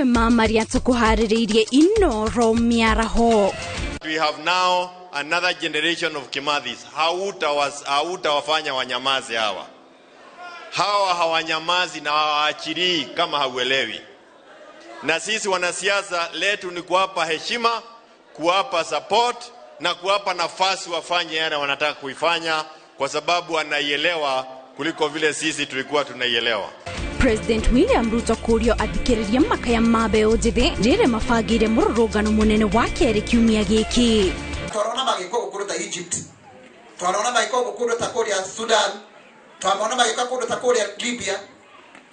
Mamwe ma marĩa tũkũharĩrĩirie Inoro mĩaraho. We have now another generation of Kimathis. Hautawafanya wanyamaze hawa. Hawa hawanyamazi na hawaachilii kama hauelewi. Na sisi wanasiasa letu ni kuwapa heshima, kuwapa support na kuwapa nafasi wafanye yale wanataka kuifanya, kwa sababu wanaielewa kuliko vile sisi tulikuwa tunaielewa. President William Ruto kũrio athikĩrĩria makaya ma mbeũ njĩthĩ rĩrĩ mabangĩire mũrũrũngano mũnene wa kerĩ kiumia gĩkĩ. Twarona magĩkwo gũkũrũ ta Egypt, twarona magĩkwo gũkũrũ ta kũrĩa Sudan, twarona magĩkwo kũndũ ta kũrĩa Libya.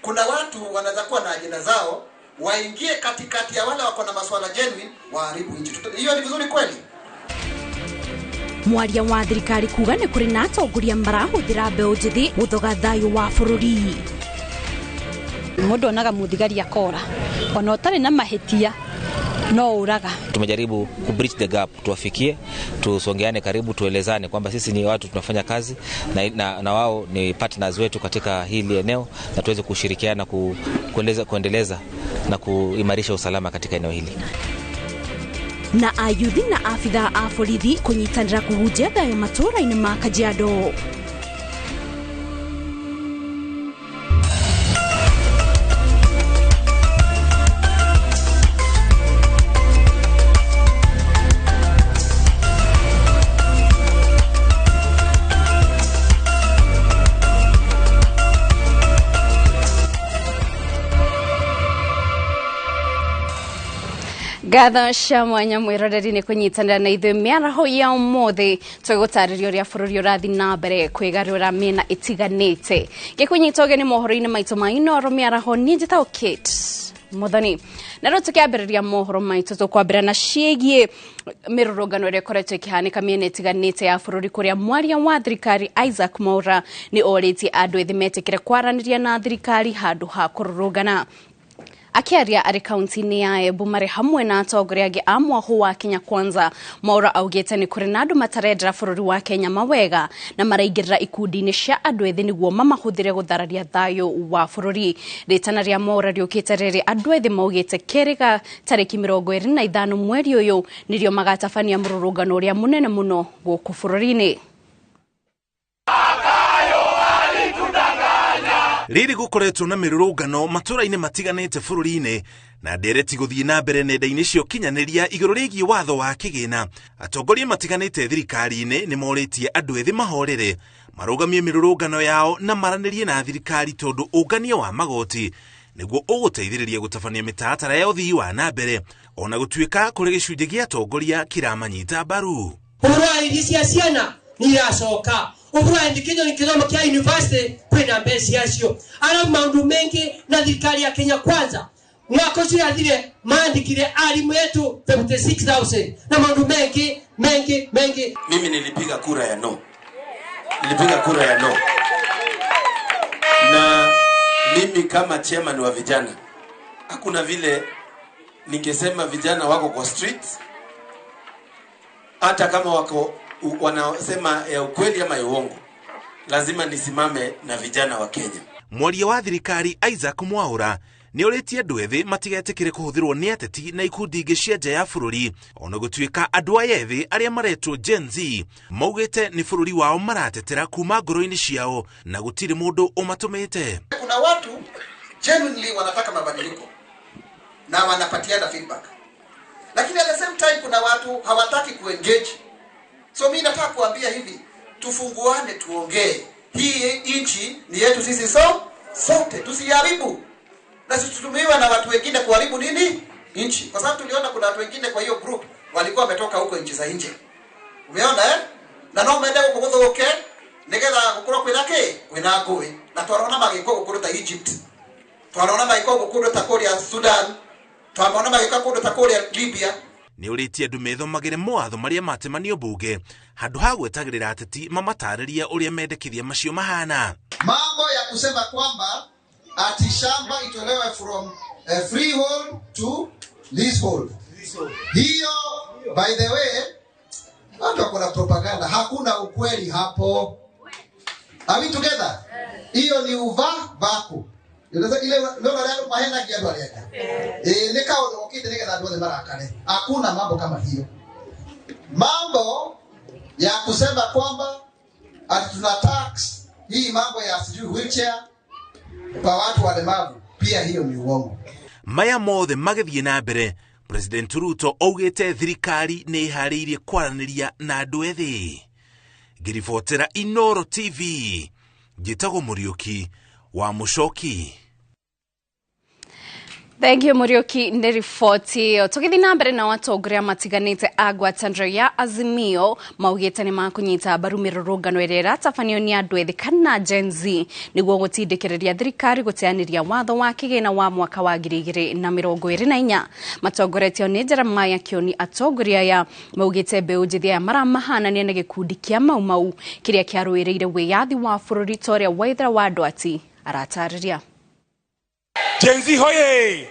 Kuna watu wanaweza kuwa na ajenda zao, waingie katikati ya wale wako na masuala genuine, waharibu nchi. Hiyo ni vizuri kweli? Mwaria wa thirikari kuga nĩ kũrĩ na atongoria marahũthĩra mbeũ njĩthĩ gũthoga thayũ wa bũrũri. Mũndũ onaga mũthigari akora ona ũtarĩ na mahĩtia no uraga. Tumejaribu ku bridge the gap, tuwafikie, tusongeane karibu, tuelezane kwamba sisi ni watu tunafanya kazi na wao ni partners wetu katika hili eneo, na tuweze kushirikiana kuendeleza na kuimarisha usalama katika eneo hili. Na ayuthi na afitha a borithi kunyitanĩra kũhunjia thayũ matũũra-inĩ ma Kajiado. Ngatho cia mwanya mwĩroreri nĩ kũnyitanĩra na ithuĩ mĩaraho ya ũmũthĩ twĩgũtarĩria ũrĩa bũrũri ũrathiĩ na mbere kwĩgarũra mĩena ĩtiganĩte. Gĩkũnyita ũgeni mohoro-inĩ maitũ ma Inoro mĩaraho, niĩ njĩtagwo Kate Muthoni. Na rĩu tũkĩambĩrĩria mohoro maitũ tũkwambĩra na ciĩgiĩ mĩrũrũngano ĩrĩa ĩkoretwo ĩkĩhanĩka mĩena ĩtiganĩte ya bũrũri, kũrĩa mwaria wa thirikari Isaac Mwaura nĩ orĩtie andũ ethĩ metĩkĩre kwaranĩria na thirikari handũ ha kũrũrũngana. Akiaria arĩ kaunti-inĩ ya Embu marĩ hamwe na atongoria angĩ a mwahũ wa Kenya Kwanza, Mwaura augĩte nĩ kũrĩ na andũ matarendera bũrũri wa Kenya mawega na maraingĩrĩra ikundi-inĩ cia andũ ethĩ nĩguo mamahũthĩre gũthararia thayũ wa bũrũri. Rĩtana rĩa Mwaura rĩũkĩte rĩrĩ andũ ethĩ maugĩte kerĩ ga tarĩki 25 mweri ũyũ nĩrĩo magatabania mũrũrũngano ũrĩa mũnene mũno gũkũ bũrũri-inĩ. Rĩrĩ gũkoretwo na mĩrũrũngano matũũra-inĩ matiganĩte bũrũri-inĩ na ndereti gũthiĩ na mbere nenda-inĩ cia ũkinyanĩria igũrũ rĩgiĩ watho wa kĩgĩna. Atongoria matiganĩte thirikari-inĩ nĩ morĩtie andũ ethĩ mahorere, marũgamie mĩrũrũngano yao na maranĩrie na thirikari tondũ ũngania wa magoti nĩguo ũgũteithĩrĩria gũtabania mĩtaratara ya ũthii wa na mbere, ona gũtuĩka kũrĩ gĩcunjĩ gĩa atongoria kĩramanyita mbaru. Ũhoro wa irio cia ciana nĩ iracoka, ũhoro wa endikithio nĩ kĩthomo kĩa university kwĩna mbeca acio ara maũndũ mengi na thirikari ya Kenya Kwanza mwaka ũcio yathire maandikire arimũ yetu 76,000 na maũndũ mengi mengi mengi. Mimi nilipiga kura ya no, nilipiga kura ya no, na mimi kama chairman wa vijana hakuna vile ningesema vijana wako kwa street, hata kama wako wanasema ya ukweli ama ya uongo, lazima nisimame na vijana wa Kenya. Mwaria wa thirikari Isaac Mwaura nĩ orĩtie andũ ethĩ matigetĩkĩre kũhũthĩrwo nĩ ateti na ikundi ingĩ cia nja ya bũrũri, ona gũtuĩka andũ aya ethĩ arĩa maretwo Gen Z maugĩte nĩ bũrũri wao maratetera kuma ngoro-inĩ ciao na gũtirĩ mũndũ ũmatũmĩte. Kuna watu genuinely wanataka mabadiliko na wanapatiana feedback, lakini at the same time kuna watu hawataki kuengage. So mimi nataka kuambia hivi, tufunguane, tuongee. Hii nchi ni yetu sisi sote, tusiharibu. Na tusitumiwe na watu wengine kuharibu nini? Nchi. Kwa sababu tuliona kuna watu wengine kwa hiyo group walikuwa wametoka huko nchi za nje. Umeona eh? Na no mende huko guthuke nigetha gukorwo kwina ki? Kwina ngui. Na twarona magĩkwo gũkũrũ ta Egypt. Twarona magĩkwo gũkũrũ ta kũrĩa Sudan. Twarona magĩkwo kũndũ ta kũrĩa Libya. Nĩ ũrĩtie andũ methomagĩre mawatho marĩa matemanio bunge handũ ha gwetagĩrĩra ateti mamatarĩrie ũrĩa mendekithia macio mahana. Mambo ya kusema kwamba ati shamba itolewe from freehold to leasehold, hiyo by the way watu wako na propaganda, hakuna ukweli hapo. Are we together? Hiyo ni uva baku. Ile ndio wale mahenagia andu aria angi. Ni kaundu gokite nigetha andu othe marakare. Hakuna mambo kama hiyo. Mambo ya kusema kwamba ati tuna tax hii mambo ya sijui wheelchair kwa watu walemavu, pia hiyo ni uongo. Maya mothe magĩthiĩ na mbere, President Ruto augĩte thirikari nĩ ĩharĩirie kwaranĩria na andũ ethĩ. Ngĩribotera Inooro TV, njĩtagwo Mũriũki wa Mũcoki. Thank you Muriuki nĩ riboti ĩyo. Tũgĩthiĩ na mbere na atongoria matiganĩte a ngwatanĩro ya Azimio maugĩte nĩ makũnyita mbaru mĩrũrũngano ĩrĩa ĩratabanio nĩ andũ ethĩ kana Gen Z nĩguo gũtindĩkĩrĩria thirikari gũteanĩria watho wa kĩgĩna wa mwaka wa 2024. Matongoretio nĩ Jeremiah Kioni, atongoria aya maugĩte mbeũ njĩthĩ aya maramahanania na gĩkundi kĩa Mau Mau kĩrĩa kĩarũĩrĩire wĩyathi wa bũrũri ta ũrĩa Waithera wa Ndwati aratarĩria. Gen Z hoye!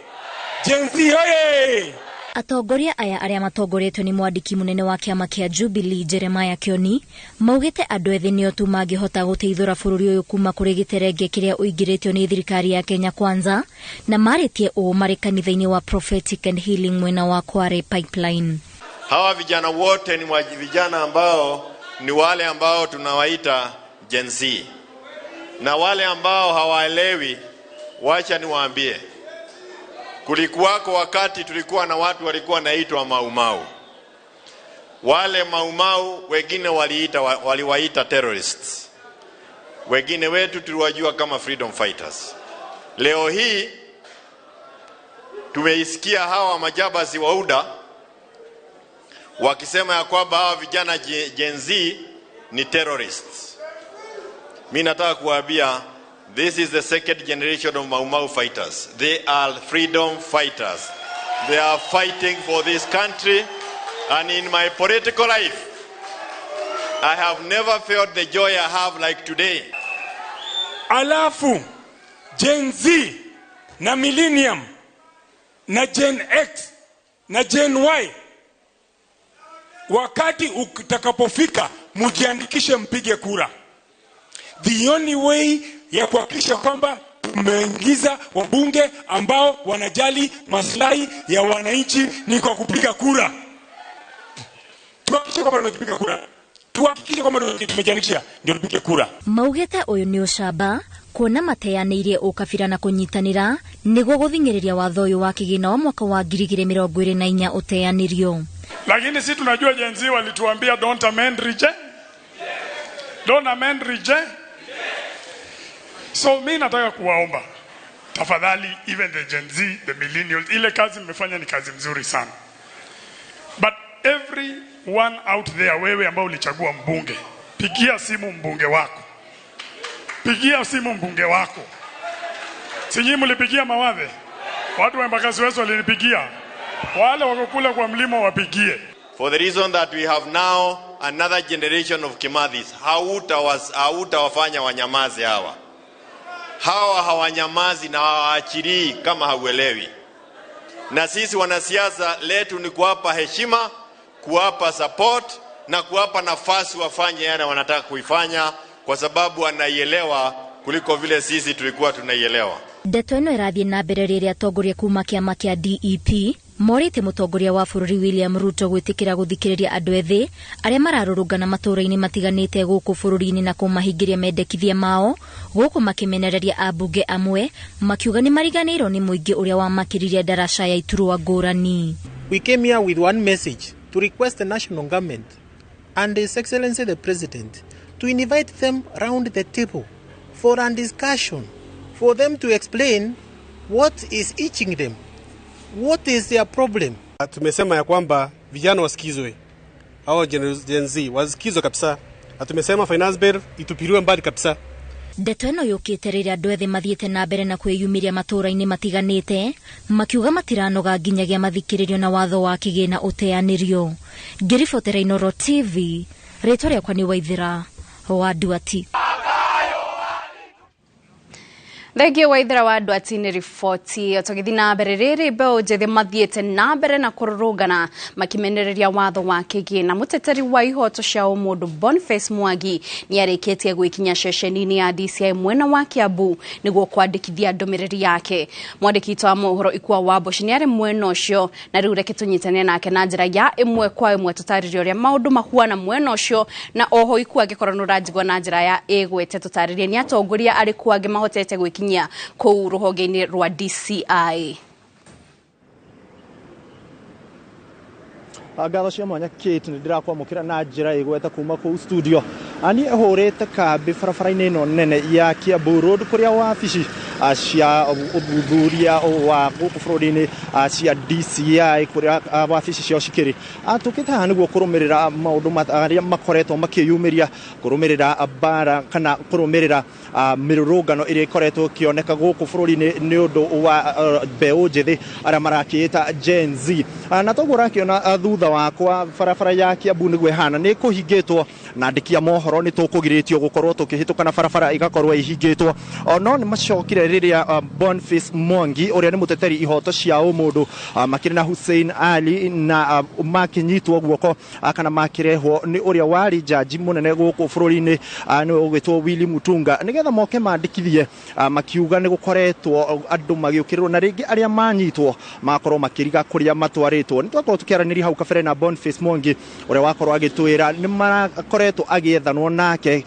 Gen Z hoye! Atongoria aya arĩa matongoretio nĩ mwandĩki mũnene wa kĩama kĩa Jubilee Jeremiah Kioni maugĩte andũ ethĩ nĩo tu mangĩhota gũteithũra bũrũri ũyũ kuma kũrĩ gĩterenge kĩrĩa ũingĩrĩtio nĩ thirikari ya Kenya Kwanza, na marĩtie ũũ marĩ kanitha-inĩ wa Prophetic and Healing mwena wa Kware Pipeline. Hawa vijana wote ni vijana ambao ni wale ambao tunawaita Gen Z, na wale ambao hawaelewi, wacha niwaambie, kulikuwako wakati tulikuwa na watu walikuwa naitwa Mau Mau. Wale Mau Mau wengine waliwaita terrorists, wengine wetu tuliwajua kama freedom fighters. Leo hii tumeisikia hawa majabazi wa UDA wakisema ya kwamba hawa vijana Gen Z ni terrorists. Mimi nataka kuwaambia, this is the second generation of Mau Mau fighters. They are freedom fighters. They are fighting for this country. And in my political life, I have never felt the joy I have like today. Alafu, Gen Z na Millennium na Gen X na Gen Y, wakati utakapofika mjiandikishe mpige kura. The only way ya kuhakikisha kwamba tumeingiza wabunge ambao wanajali maslahi ya wananchi ni kwa kupiga kura. Tuhakikishe kwamba tumepiga kura. Tuhakikishe kwamba tumejiandikisha ndio tupige kura. Maugĩte ũyũ nĩ ũcamba kuona mateanĩirie ũkabira na kũnyitanĩra nĩguo gũthing'ĩrĩria watho ũyũ wa kĩgĩna wa mwaka wa 2024 ũteanĩrio. Lakini si tunajua Gen Z walituambia don't amend reject. Don't amend reject. So mimi nataka kuwaomba tafadhali, even the Gen Z, the millennials, ile kazi mmefanya ni kazi mzuri sana. But every one out there, wewe ambao ulichagua mbunge, pigia simu mbunge wako. Pigia simu mbunge wako. Si nyinyi mlipigia Mawathe? Watu wa Embakasi West walinipigia. Wale wako kule kwa mlima wapigie. For the reason that we have now another generation of Kimathis. Hautawafanya wanyamaze hawa. Hawa hawanyamazi na hawaachilii kama hauelewi. Na sisi wanasiasa letu ni kuwapa heshima, kuwapa support na kuwapa nafasi wafanye yale wanataka kuifanya, kwa sababu wanaielewa kuliko vile sisi tulikuwa tunaielewa. Ndeto ĩno ĩrathiĩ na mbere rĩrĩa atongoria kuma kĩama kĩa DEP morĩte mũtongoria wa bũrũri William Ruto gwĩtĩkĩra gũthikĩrĩria andũ ethĩ arĩa mararũrũngana matũũra-inĩ matiganĩte gũkũ bũrũri-inĩ na kũmahingĩria mendekithia mao, gũkũ makĩmenereria ambunge amwe makiuga nĩ mariganĩirwo nĩ mũingĩ ũrĩa wamakĩririe ndaraca ya iturwa ngũrani. We came here with one message, to request the national government and His Excellency the President to invite them round the table for a discussion, for them to explain what is itching them, what is their problem. Tumesema ya kwamba vijana wasikizwe, hao Gen Z wasikizwe kabisa. Na tumesema finance bill itupiliwe mbali kabisa. Ndeto ĩno yũkĩte rĩrĩa andũ ethĩ mathiĩte na mbere na kwĩyumĩria matũũra-inĩ matiganĩte makiuga matiranoga nginyagia mathikĩrĩrio na watho wa kĩgĩna ũteanĩrio. Ngĩribotera Inooro TV, rĩtwa rĩakwa nĩ Waithera wa Nduati. Thengio Waithera wa andũ atini riboti ĩyo. Tũgĩthiĩ na mbere, rĩrĩ mbeũ njĩthĩ mathiĩte na mbere na kũrũrũngana makĩmenereria watho wa kĩgĩna. Mũteteri wa ihoto cia ũmũndũ Boniface Mwangi nĩ arĩkĩtie gwĩkinya ceceni-inĩ ya DCI mwena wa Kiambu nĩguo kwandĩkithia ndũmĩrĩri yake. Mwandĩki witũ wa mohoro Ikua Wamboci nĩ arĩ mwena ũcio, na rĩu reke tũnyitane nake na njĩra ya ĩmwe kwa ĩmwe tũtarĩrie ũrĩa maũndũ mahuana mwena ũcio. Na oho Ikua, angĩkorwo nĩ ũranjigua na njĩra ya ĩgwete, tũtarĩrie nĩ atongoria arĩkũ angĩ mahotete gwĩkinyia kũu rũhonge-inĩ rwa DCI. Ngatho cia mwanya Kate, nĩ ndĩrakwamũkĩra na njĩra ĩgweta kuma kũu studio. Niĩ hũrĩte kambĩ barabara-inĩ ĩno nene ya Kiambu Road, kũrĩa wabici cia ũthuthuria wa gũkũ bũrũri-inĩ cia DCI, kũrĩa wabici ciao cikĩrĩ. Tũkĩte haha nĩguo kũrũmĩrĩra maũndũ marĩa makoretwo makĩyumĩria, kũrũmĩrĩra mbara kana kũrũmĩrĩra mĩrũrũngano ĩrĩa ĩkoretwo ĩkĩoneka gũkũ bũrũri-inĩ nĩ ũndũ wa mbeũ njĩthĩ arĩa marakĩĩta Gen Z. Na toguo ũrakĩona thutha wakwa, barabara ya Kiambu nĩguo ĩhana, nĩ kũhingĩtwo na andĩki a mohoro nĩ tũkũgirĩtio gũkorwo tũkĩhĩtũka na barabara ĩgakorwo ĩhingĩtwo. No nĩ macokire rĩrĩa Boniface Mwangi, ũrĩa nĩ mũteteri ihoto cia ũmũndũ, makĩrĩ na Hussein Ali, na makĩnyitwo guoko kana makĩrehwo nĩ ũrĩa warĩ jaji mũnene gũkũ bũrũri-inĩ, nĩwe ũgwĩtwo Willy Mutunga, nĩgetha moke mandĩkithie, makiuga nĩ gũkoretwo andũ magĩũkĩrĩrwo na rĩngĩ arĩa manyitwo magakorwo makĩriga kũrĩa matwarĩtwo. Nĩ twakorwo tũkĩaranĩria hau kabere na Boniface Mwangi, ũrĩa wakorwo agĩtwĩra nĩ marakoretwo agĩethanwo nake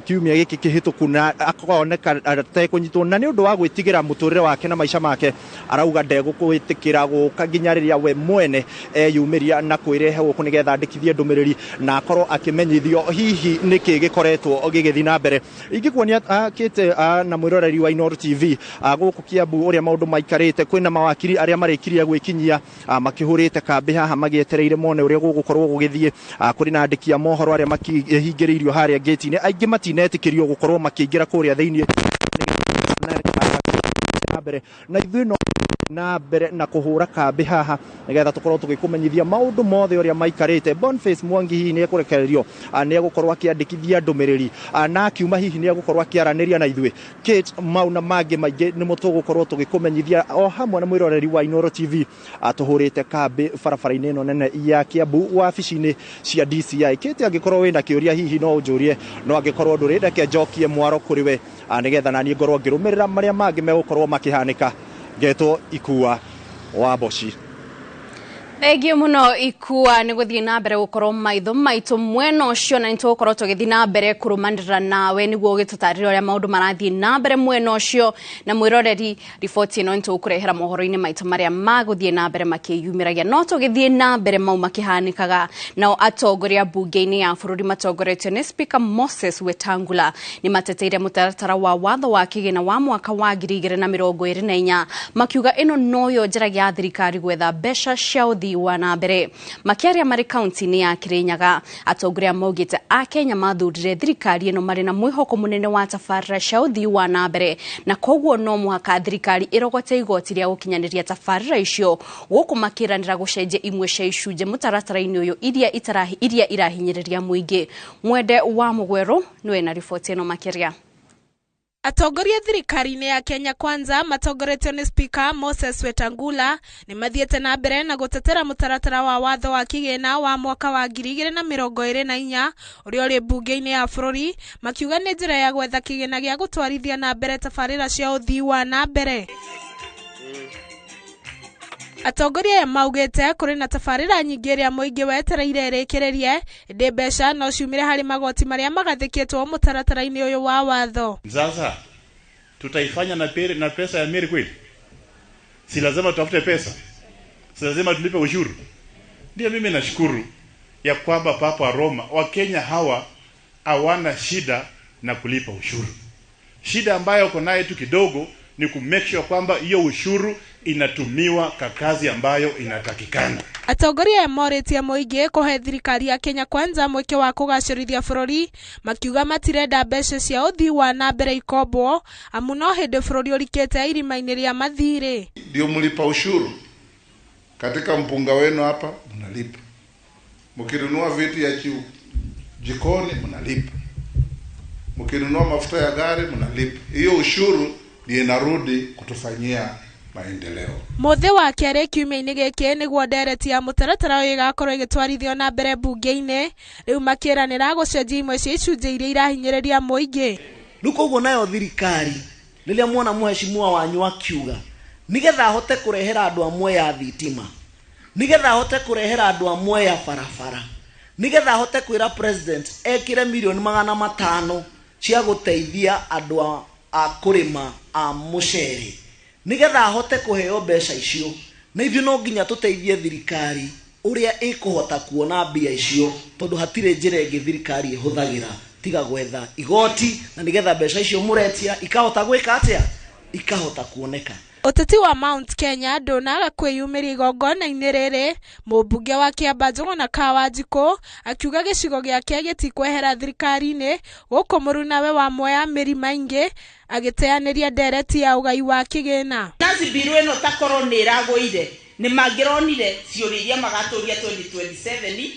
kiumia gĩkĩ kĩhĩtũku na akoneka atekũnyitwo, na nĩ ũndũ wa gwĩtigĩra mũtũrĩre wake na maica make, arauga ndegũkwĩtĩkĩra gũka nginya rĩrĩa we mwene eyumĩria na kwĩrehe gũkũ nĩgetha andĩkithie ndũmĩrĩri na akorwo akĩmenyithio hihi nĩkĩ gĩkoretwo gĩgĩthiĩ na mbere. Ingĩkuonia Kate na mwĩroreri wa Inooro TV gũkũ Kiambu ũrĩa maũndũ maikarĩte, kwĩna mawakiri arĩa marĩkirie gwĩkinyia makĩhũrĩte kambĩ haha magĩetereire mone ũrĩa gũgũkorwo gũgĩthiĩ. Kũrĩ na andĩki a mohoro arĩa makĩhingĩrĩirio harĩa gate-inĩ, aingĩ matinetĩkĩrio gũkorwo makĩingĩra kũrĩa thĩinĩ na mbere, na ithuĩ no na mbere na kũhũra kambĩ haha nĩgetha tũkorwo tũgĩkũmenyithia maũndũ mothe ũrĩa maikarĩte. Boniface Mwangi hihi nĩ ekũrekererio, nĩ egũkorwo akĩandĩkithia ndũmĩrĩri, na akiuma hihi nĩ egũkorwo akĩaranĩria na ithuĩ. Kate, mau na mangĩ maingĩ nĩmo tũgũkorwo tũgĩkũmenyithia o hamwe na mwĩroreri wa Inooro TV. Tũhũrĩte kambĩ barabara-inĩ ĩno nene ya Kiambu, wabici-inĩ cia DCI. Kate, angĩkorwo wĩna kĩũria hihi no ũnjũrie, no angĩkorwo ndũrĩ, reke njokie mwaro kũrĩ we nĩgetha naniĩ ngorwo ngĩrũmĩrĩra marĩa mangĩ megũkorwo makĩhanĩka. Ngetwo Ikua wa Mboci. Thengio muno Ikua nĩ gũthiĩ na mbere gũkorwo maitho maitũ mwena ũcio, na nĩ tũgũkorwo tũgĩthiĩ na mbere kũrũmanĩrĩra nawe nĩguo ũgĩtũtarĩria ũrĩa maũndũ marathiĩ na mbere mwena ũcio. Na mwĩroreri, riboti ĩno nĩ tũgũkũrehera mohoro-inĩ maitũ marĩa magũthiĩ na mbere makĩyumĩragia. No tũgĩthiĩ na mbere, mau makĩhanĩkaga, nao atongoria mbunge-inĩ ya bũrũri matongoretio nĩ Speaker Moses Wetangula nĩ mateteire mũtaratara wa watho wa kĩgĩna wa mwaka wa 2024, makiuga ĩno noyo njĩra ya thirikari gwetha mbeca cia ũthii wa na mbere. Makĩaria marĩ kaunti-inĩ ya Kirinyaga, atongoria maugĩte Akenya mathurire thirikari ĩno marĩ na mwĩhoko mũnene wa tabarĩra cia ũthii wa na mbere, na koguo no mũhaka thirikari ĩrogote igoti rĩa gũkinyanĩria tabarĩra icio, gũkũ makĩranĩra gũcenjia imwe cia icunjĩ mũtaratara-inĩ ũyũ iria irahinyĩrĩria mũingĩ. Mwende wa Mũgwerũ nĩwe na riboti ĩno makĩria. Atongoria thirikari-inĩ ya Kenya Kwanza matongoretio nĩ Speaker Moses Wetangula nĩ mathiĩte na mbere na gũtetera mũtaratara wa watho wa kĩgĩna wa mwaka wa 2024 ũrĩa ũrĩ mbunge-inĩ ya bũrũri, makiuga nĩ njĩra ya gwetha kĩgĩna gĩa gũtwarithia na mbere tabarĩra cia ũthii wa na mbere. Atongoria aya maugĩte kũrĩ na tabarĩra nyingĩ ĩrĩa mũingĩ wetereire ĩrĩkĩrĩrie, ĩndĩ mbeca no ciumire harĩ magoti marĩa magathĩkĩtwo mũtaratara-inĩ ũyũ wa watho. Sasa tutaifanya na pesa ya Meri kweli? Si lazima tutafute pesa? Si lazima tulipe ushuru? Ndio mimi nashukuru ya kwamba Papa Roma Wakenya hawa hawana shida na kulipa ushuru. Shida ambayo uko nayo tu kidogo ni ku make sure kwamba hiyo ushuru inatumiwa kwa kazi ambayo inatakikana. Atongoria morĩtie mũingĩ kũhe thirikari ya Kenya Kwanza mweke wa kũgacĩrithia bũrũri, makiuga matirenda mbeca cia ũthii wa na mbere ikombwo, amu no hĩndĩ bũrũri ũrikĩte irima-inĩ rĩa mathirĩ. Ndio mlipa ushuru katika mpunga wenu hapa mnalipa, mkinunua vitu ya jikoni mnalipa, mkinunua mafuta ya gari mnalipa. Hiyo ushuru ndio inarudi kutufanyia maendeleo. Mũthĩ wa kerĩ kiumia-inĩ gĩkĩ nĩguo ndereti ya mũtaratara ũyũ ĩgakorwo ĩgĩtwarithio na mbere mbunge-inĩ, rĩu makĩranĩra gũcenjia imwe cia icunjĩ iria irahinyĩrĩria mũingĩ. Rĩu koguo nayo thirikari rĩrĩa muona mũheshimiwa wanyu akiuga nigetha ahote kũrehera andũ a Mwea thitima, nigetha ahote kũrehera andũ a Mwea barabara, nigetha ahote kwĩra president ekĩre 500,000,000 cia gũteithia andũ a kũrĩma a mũcere, nigetha ahote kũheo mbeca icio, na ithuĩ no nginya tũteithie thirikari ũrĩa ĩkũhota kuona mbia icio, tondũ hatirĩ njĩra ĩngĩ thirikari ĩhũthagĩra tiga gwetha igoti, na nigetha mbeca icio mũretia ikahota gwĩka atĩa, ikahota kuoneka. Ũteti wa Mount Kenya ndũnaga kwĩyumĩria igongona-inĩ rĩrĩ, mũmbunge wa Kĩamba Njũgũna Kawanjikũ akiuga gĩcigo gĩake gĩtikwehera thirikari-inĩ, gũkũ mũrunawe wa Mwea Mĩri Maingĩ agĩteanĩria ndereti ya ũgai wa kĩgĩna. Nazi biru ĩno takorwo nĩ ĩragũire nĩ mangĩronire ciũria iria magatũria 2027,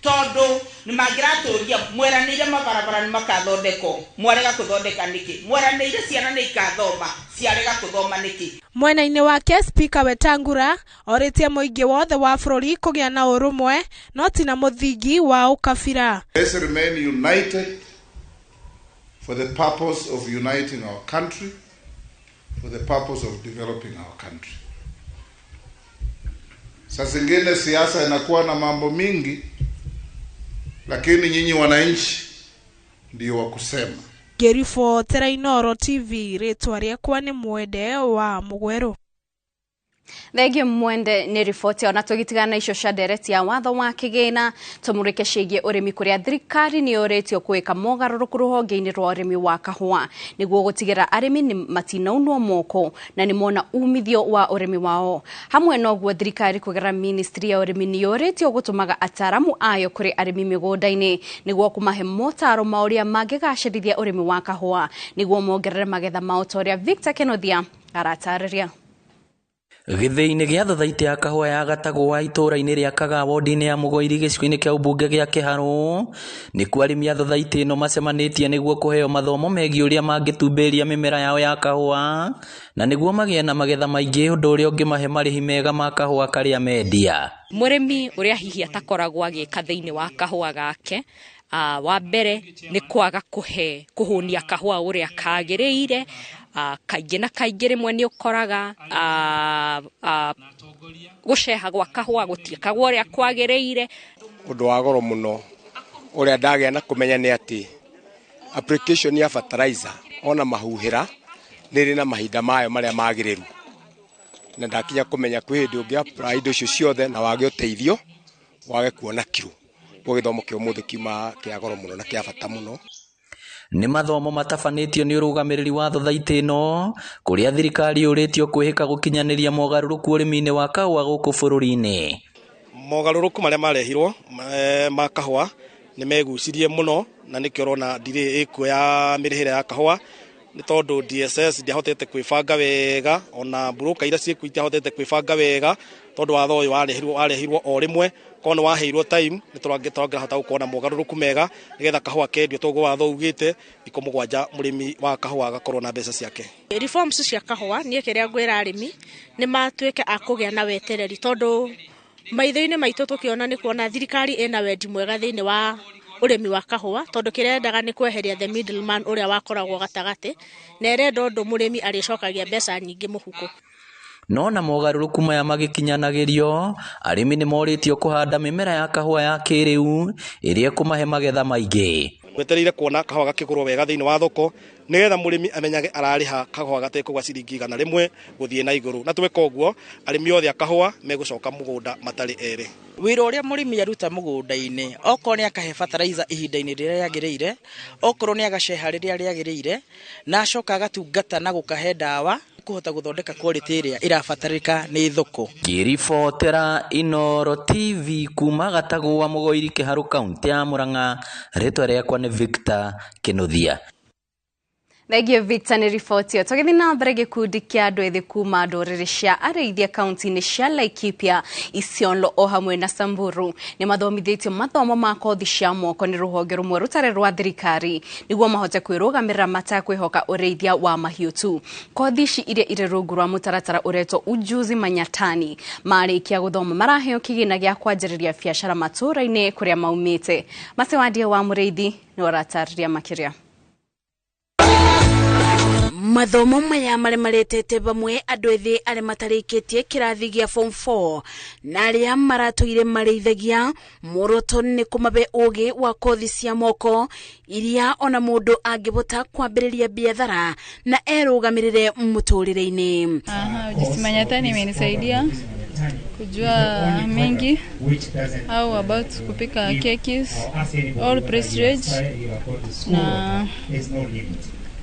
tondũ nĩ mangĩratũria mweranĩire mabarabara nĩ makathondekwo, mwarega kũthondeka nĩkĩ? Mweranĩire ciana nĩ ikathoma, ciarega kũthoma nĩkĩ? Mwena-inĩ wake Spika Wetangula orĩtie mũingĩ wothe wa bũrũri kũgĩa na ũrũmwe no ti na mũthingi wa ũkabira. Let's remain united for the purpose of uniting our country, for the purpose of developing our country. Saa zingine siasa inakuwa na mambo mingi, lakini nyinyi wananchi ndio wa kusema. Ngĩribotera Inooro TV, rĩtwa rĩakwa nĩ Mwende wa Mũgwerũ. Thengio Mwende nĩ riboti ona tũgĩtigana icio cia ndereti ya watho wa kĩgĩna, tũmũrĩke ciĩgiĩ ũrĩmi kũrĩa thirikari nĩ yũrĩtio kwĩka mogarũrũku rũhonge-inĩ rwa ũrĩmi wa kahũa nĩguo gũtigĩrĩra arĩmi nĩ matinaunwo moko na nĩmona umithio wa ũrĩmi wao. Hamwe na ũguo thirikari kũgerera ministry ya ũrĩmi nĩ yũrĩtio gũtũmaga ataaramu ayo kũrĩ arĩmi mĩgũnda-inĩ nĩguo kũmahe motaro ma ũrĩa mangĩgacĩrithia ũrĩmi wa kahũa nĩguo mongerere magetha mao ta ũrĩa Victor Kenothia aratarĩria. Gĩthĩi-inĩ gĩa thothaitĩ ya kahũa ya Gatagũ wa itũũra-inĩ rĩa Kagaa wodi-inĩ ya Mũgoiri gĩcigo-inĩ kĩa ũmbunge gĩa Kĩharũ nĩkuo arĩmi a thothaitĩ ĩno macemanĩtie nĩguo kũheo mathomo megiĩ ũrĩa mangĩtumberia mĩmera yao ya kahũa na nĩguo magĩe na magetha maingĩ, ũndũ ũrĩa ũngĩmahe marĩhi mega ma kahũa karĩa mendia. Mũrĩmi ũrĩa hihi atakoragwo agĩka thĩinĩ wa kahũa gake, wa mbere nĩ kwaga kũhũnia kahũa ũrĩa kagĩrĩire. Kaingĩ na kaingĩ rĩmwe nĩ ũkoraga gũceha gwa kahũa gũtiĩkagwo ũrĩa kwagĩrĩire. Ũndũ wa goro mũno ũrĩa ndagĩa na kũmenya nĩ atĩ application ya fertilizer ona mahuhĩra nĩ ĩrĩ na mahinda mayo marĩa magĩrĩru, na ndakinya kũmenya kwĩ hĩndĩ ũngĩ apply indo icio ciothe na wage ũteithio wage kuona kiro. Koguo gĩthomo kĩa ũmũthĩ kiuma kĩa goro mũno na kĩa bata mũno. Nĩ mathomo matabanĩtio nĩ ũrũgamĩrĩri wa thothaitĩ ĩno kũrĩa thirikari yũrĩtio kwĩhĩka gũkinyanĩria mogarũrũku ũrĩmi-inĩ wa kahũa gũkũ bũrũri-inĩ. Mogarũrũku marĩa marehirwo ma kahũa nĩ megucirie mũno, na nĩkĩo ũrona ndirĩ ĩkuo ya mĩrĩhĩre ya kahũa, nĩ tondũ DSS ndiahotete kwĩbanga wega, ona mburũka iria ciĩkuo itiahotete kwĩbanga wega, tondũ watho ũyũ warehirwo o rĩmwe. Korwo nĩ waheirwo time nĩ tũrangĩhota gũkorwo na mogarũrũku mega nĩgetha kahũa kendio toguo watho ugĩte, thikũ 7 mũrĩmi wa kahũa agakorwo na mbeca ciake. Reforms cia kahũa niĩ kĩrĩa ngwĩra arĩmi nĩ matuĩke a kũgĩa na wetereri, tondũ maitho-inĩ maitũ tũkĩona nĩ kuona thirikari ĩna wendi mwega thĩinĩ wa ũrĩmi wa kahũa, tondũ kĩrĩa yendaga nĩ kweheria the middleman ũrĩa wakoragwo gatagatĩ, na ĩrenda ũndũ mũrĩmi arĩcokagia mbeca nyingĩ mũhuko. No na mogarũrũku maya magĩkinyanagĩrio, arĩmi nĩ morĩtio kũhanda mĩmera ya kahũa ya kĩrĩu ĩrĩa ĩkũmahe magetha maingĩ. Wetereire kuona kahũa gakĩgũrwo wega thĩinĩ wa thoko nĩgetha mũrĩmi amenyage ararĩha kahũa gatekũgwa ciringi 100 gũthiĩ na igũrũ, na tweka ũguo arĩmi othe a kahũa megũcoka mũgũnda matarĩ erĩ. Wĩra ũrĩa mũrĩmi aruta mũgũnda-inĩ, okorwo nĩ akahe fertilizer ihinda-inĩ rĩrĩa rĩagĩrĩire, okorwo nĩ agaceha rĩrĩa rĩagĩrĩire, na acoka agatungata na gũkahe ndawa kũhota gũthondeka quality ĩrĩa ĩrabatarĩka nĩ thoko. Ngĩribotera Inooro TV kuma Gatagũ wa Mũgoiri Kĩharũ kaunti ya Murang'a, rĩtwa rĩakwa nĩ Victor Kĩnuthia. Thengio Victor nĩ riboti ĩyo. Tũgĩthiĩ na mbere, gĩkundi kĩa andũ ethĩ kuma ndũrĩrĩ cia arĩithia kaunti-inĩ cia Laikipia, Isiolo o hamwe na Samburu nĩ mathomithĩtio mathomo ma kothi cia moko nĩ rũhonge rũmwe rũtarĩ rwa thirikari nĩguo mahote kwĩrũgamĩrĩra matekwĩhoka ũrĩithia wa mahiũ tu. Kothi ici iria irĩ rungu rwa mũtaratara ũretwo Ujuzi Manyatani, marĩkia gũthoma maraheo kĩgĩna gĩa kwanjĩrĩria biacara matũũra-inĩ kũrĩa maumĩte. Macewandia wa Mũrĩithi nĩ ũratarĩria makĩria. Mathomo maya marĩa maretete vamwe andũ ethĩ arĩa matarĩkĩtie kĩrathi gĩa form 4 na arĩa maratũire marĩithagia, muoroto nĩ kũmabe ũgĩ wa kothi cia moko iria ona mũndũ angĩbota kwambĩrĩria biathara na erũgamĩrĩre mũtũrĩre-inĩ. Aha, Ujuzi Manyatani imenisaidia kujua mengi au about kupika keki all prestige na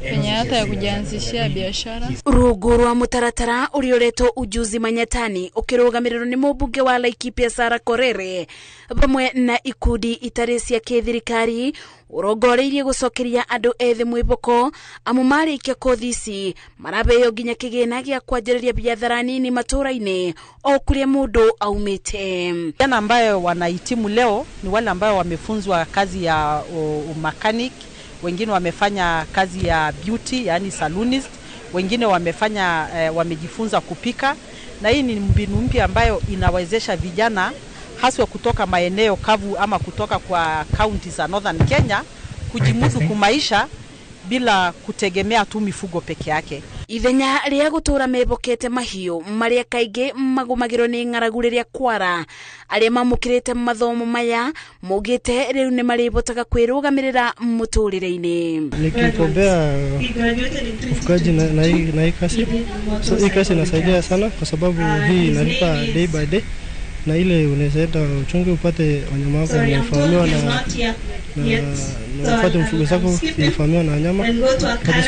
penye hata ya kujianzishia biashara. Rungu rwa mũtaratara ũrĩa ũretwo Ujuzi Manyatani ũkĩrũgamĩrĩrwo nĩ mũmbunge wa Laikipia Sarah Korere vamwe na ikundi itarĩ cia kĩthirikari, ũrongoreirie gũcokeria andũ ethĩ mwĩboko amu marĩkia kothi ici marabeo nginya kĩgĩna gĩa kwanjĩrĩria biathara nini matũũra-inĩ o kũrĩa mũndũ aumĩte. Vijana ambayo wanahitimu leo ni wale ambayo wamefunzwa kazi ya mechanic, wengine wamefanya kazi ya beauty, yani salonist, wengine wamefanya wamejifunza kupika, na hii ni mbinu mpya ambayo inawezesha vijana haswa kutoka maeneo kavu ama kutoka kwa kaunti za Northern Kenya kujimudu kumaisha bila kutegemea tu mifugo peke yake. Ithenya rĩa gũtũra mebokete mahiũ marĩa kaingĩ magũmagĩrwo nĩ ng'aragu rĩrĩa kwara, arĩa mamũkĩrĩte mathomo maya maugĩte rĩu nĩ marĩbotaga kwĩrũgamĩrĩra mũtũrĩre-inĩ. Nikikombea ufugaji na hii kazi, so hii kazi inasaidia sana kwa sababu hii inalipa day by day, na ile unaweza enda uchunge upate wanyama wako wanafahamiwa na upate mfugo zako zinafahamiwa na wanyama hadi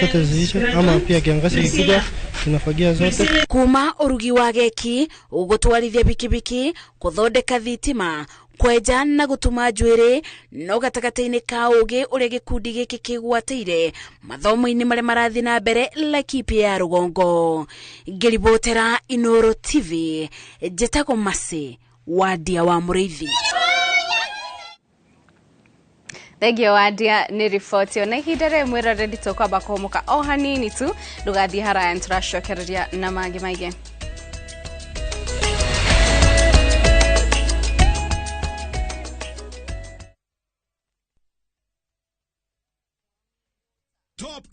zote ziishe, ama pia kiangazi kikija tunafagia zote. Kuma urugi wa geki ugutwarithia bikibiki, kuthondeka thitima, kwenja na gutuma njuĩrĩ, no gatagatĩ-inĩ ka ũgĩ ũrĩa gĩkundi gĩkĩ kĩgwatĩire mathomo-inĩ marĩa marathiĩ na mbere Laikipia ya rũgongo. Ngĩribotera Inooro TV, njĩtagwo Mercy Wandia wa Mũrĩithi. Thengio Wandia nĩ riboti ĩyo. Na ihinda rĩrĩ mwĩroreri tũkwamba kũhũmũka o hanini tu, ndũgathiĩ haraya nĩtũracokereria na mangĩ maingĩ. Top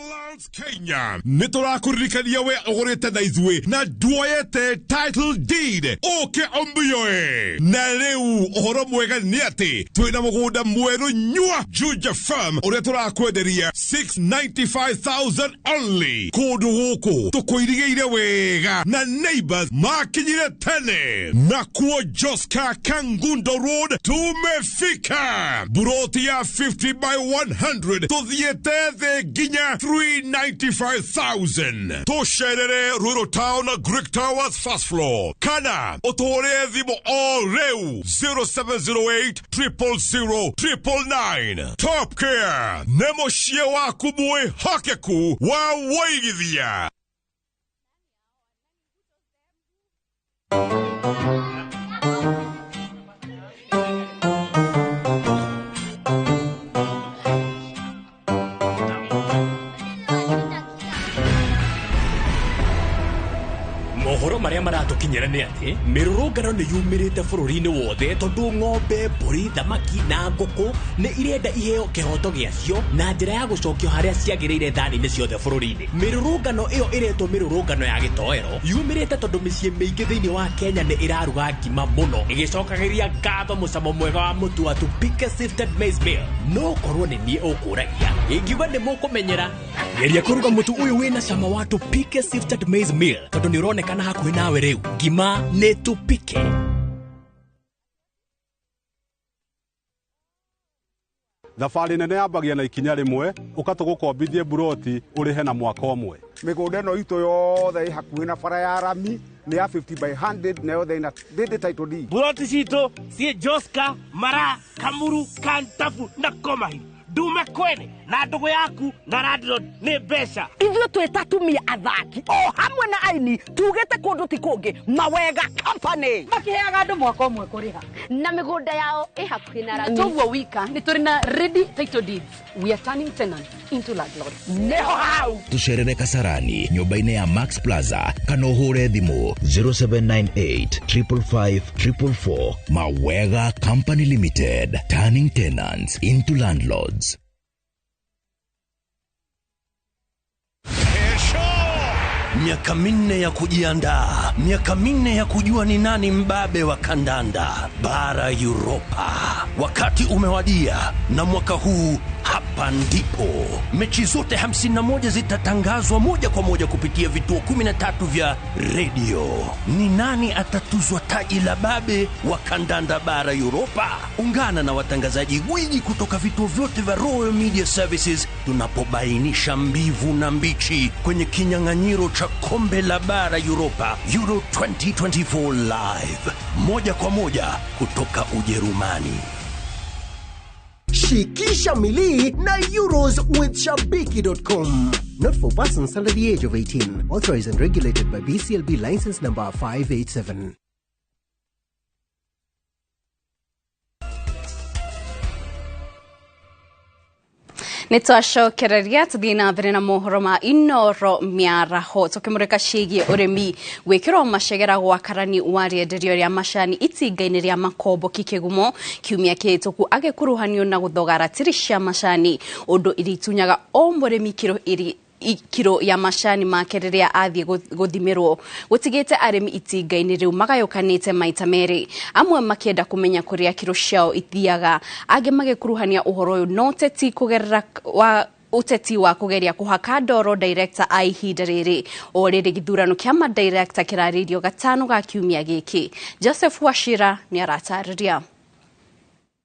Lands Kenya nĩ tũrakũririkania we ũgũrĩte na ithuĩ na nduoyete title deed ũke ũmbioe. Na rĩu ũhoro mwega nĩ atĩ twĩna mũgũnda mwerũ nyua Juja Farm ũrĩa tũrakwenderia 695,000 only. Kũndũ gũkũ tũkũirigĩire wega na neighbors makinyire tene. Nakuo Joska Kangundo Road tumefika, buroti ya 50 by 100 tũthiĩte thĩ nginya 395,000. Tũcerere Rural Town Greek Towers first floor kana ũtũhũrĩre thimũ o rĩu 0708 000 999. Top Care nĩ mũciĩ waku mwĩhokeku wa wũigithia. Mohoro marĩa maratũkinyĩra nĩ atĩ mĩrũrũngano nĩ yumĩrĩte bũrũri-inĩ wothe tondũ ng'ombe, mbũri, thamaki na ngũkũ nĩ irenda iheo kĩhoto gĩacio na njĩra ya gũcokio harĩa ciagĩrĩire thani-inĩ ciothe bũrũri-inĩ. Mĩrũrũngano ĩyo ĩretwo mĩrũrũngano ya gĩtoero yumĩrĩte tondũ mĩciĩ mĩingĩ thĩinĩ wa Kenya nĩ ĩraruga ngima mũno ĩgĩcokagĩria ngatho mũcamo mwega wa mũtu wa Tupike Sifted Maize Meal. No korwo nĩ niĩ ũkũragia ingiuga nĩ mũkũmenyera. Geria kũruga mũtu ũyũ wĩna cama wa Tupike Sifted Maize Meal tondũ nĩ ũronekana hakuhĩ nawe rĩu. Ngima nĩ Tupike. Thabarĩ nene yambagia na ikinya rĩmwe, ũkatũgũkombithie buroti ũrĩhe na mwaka ũmwe. Mĩgũnda ĩno itũ yothe ĩ hakuhĩ na bara ya rami nĩ ya 50 by 100 na yothe ĩna ndĩndĩ title deed. Buroti citũ ciĩ Joska, Mara, Kamuru, Kantafu na Komahi. Ndume kwene na ndũgũ yaku na landlord nĩ mbeca. Ithuĩ twĩ ta atumia athaki o hamwe na aini tugĩte kũndũ ti kũngĩ Mawega Company makiheaga andũ mwaka ũmwe kũrĩha na mĩgũnda yao ĩ hakuhĩ na rami. Toguo wika nĩ tũrĩ na ready title deeds. We are turning tenants into landlords. Nĩho hau. Tucerere Kasarani nyũmba-inĩ ya Max Plaza kana ũhũre thimũ 0798 555 444. Mawega Company Limited, turning tenants into landlords. Miaka 4 ya kujiandaa, miaka 4 ya kujua ni nani mbabe wa kandanda bara Europa. Wakati umewadia, na mwaka huu hapa ndipo mechi zote 51 zitatangazwa moja kwa moja kupitia vituo 13 vya redio. Ni nani atatuzwa taji la babe wa kandanda bara Europa? Ungana na watangazaji gwiji kutoka vituo vyote vya Royal Media Services tunapobainisha mbivu na mbichi kwenye kinyang'anyiro cha kombe la bara Europa Euro 2024 live moja kwa moja kutoka Ujerumani. Shikisha milii na Euros with Shabiki.com. Not for persons under the age of 18. Authorized and regulated by BCLB license number 587. Nĩ twacokereria tũthiĩ na mbere na mohoro ma Inoro mĩaraho tũkĩmũrĩka ciĩgiĩ ũrĩmi gwĩkĩrwo macegera gwa karani wa rĩenderio rĩa macani itinga-inĩ rĩa Makomboki Kĩgumo kiumia kĩhĩtũku agĩkuruhanio na gũthoga ratiri cia macani ũndũ iritunyaga o mũrĩmi kiro ya macani make rĩrĩa athiĩ gũthimĩrwo gũtigĩte arĩmi itinga-inĩ rĩu magayũkanĩte maita merĩ, amwe makĩenda kũmenya kũrĩa kiro ciao ithiaga, angĩ magĩkuruhania ũhoro ũyũ na ũteti kũgerera wa ũteti wa kũgeria kũhaka ndoro director a ihinda rĩrĩ. O rĩrĩ gĩthurano kĩa madirector kĩrarĩirio gatano ga kiumia gĩkĩ. Joseph Wachira nĩaratarĩria.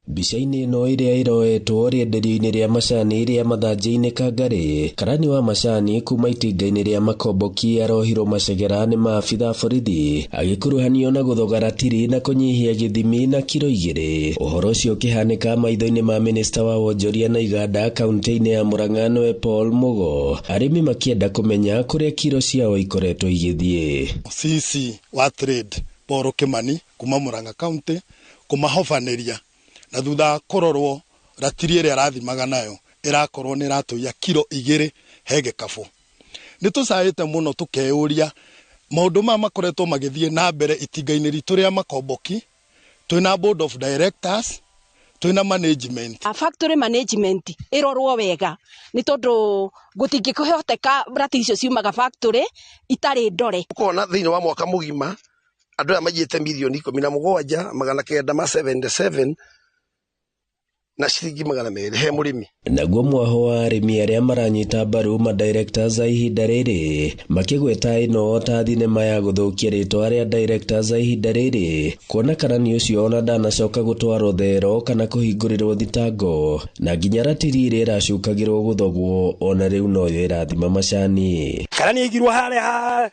Mbica-inĩ ĩno ĩrĩa ĩroetwo rĩenderio-inĩ rĩa macani rĩa Mathanjĩ-inĩ Kangarĩ, karani wa macani kuma itinga-inĩ rĩa Makomboki arohirwo macegera nĩ maabitha borithi agĩkuruhanio na gũthoga ratiri na kũnyihia gĩthimi na kiro 2. Ũhoro ũcio ũkĩhanĩka maitho-inĩ ma minista wa wonjoria na iganda kaunti-inĩ ya Murang'a nĩwe Paul Mugo, arĩmi makĩenda kũmenya kũrĩa kiro ciao ikoretwo igĩthiĩ. CC wa trade Paul Kimani kuma Murang'a County kũmahobanĩria na thutha kũrorwo ratiri ĩrĩa arathimaga nayo ĩrakorwo nĩ ĩratũiya kiro 2 he gĩkabũ. Nĩ tũcaĩte mũno tũkeyũria maũndũ maya makoretwo magĩthiĩ na mbere itinga-inĩ ritũ rĩa Makomboki. Twĩna board of directors, twĩna management. A factory management ĩrorwo wega nĩ tondũ gũtingĩhoteka ratiri icio ciumaga factory itarĩ ndore. Ũkona thĩinĩ wa mwaka mũgima andũ aya maiyĩte mirioni 17,977 na ciringi 200 he mũrĩmi. Naguo mwaho wa arĩmi arĩa maranyita mbaru madirectors a ihinda rĩrĩ makĩgweta ĩno ta thinema ya gũthũkia rĩtwa rĩa directors a ihinda rĩrĩ kuona karani ũcio ona ndanacoka gũtwarwo thero kana kũhingũrĩrwo thitango na nginya ratiri ĩrĩa ĩracukagĩrwo gũthogwo ona rĩu noyo ĩrathima macani. Karani aigirwo harĩa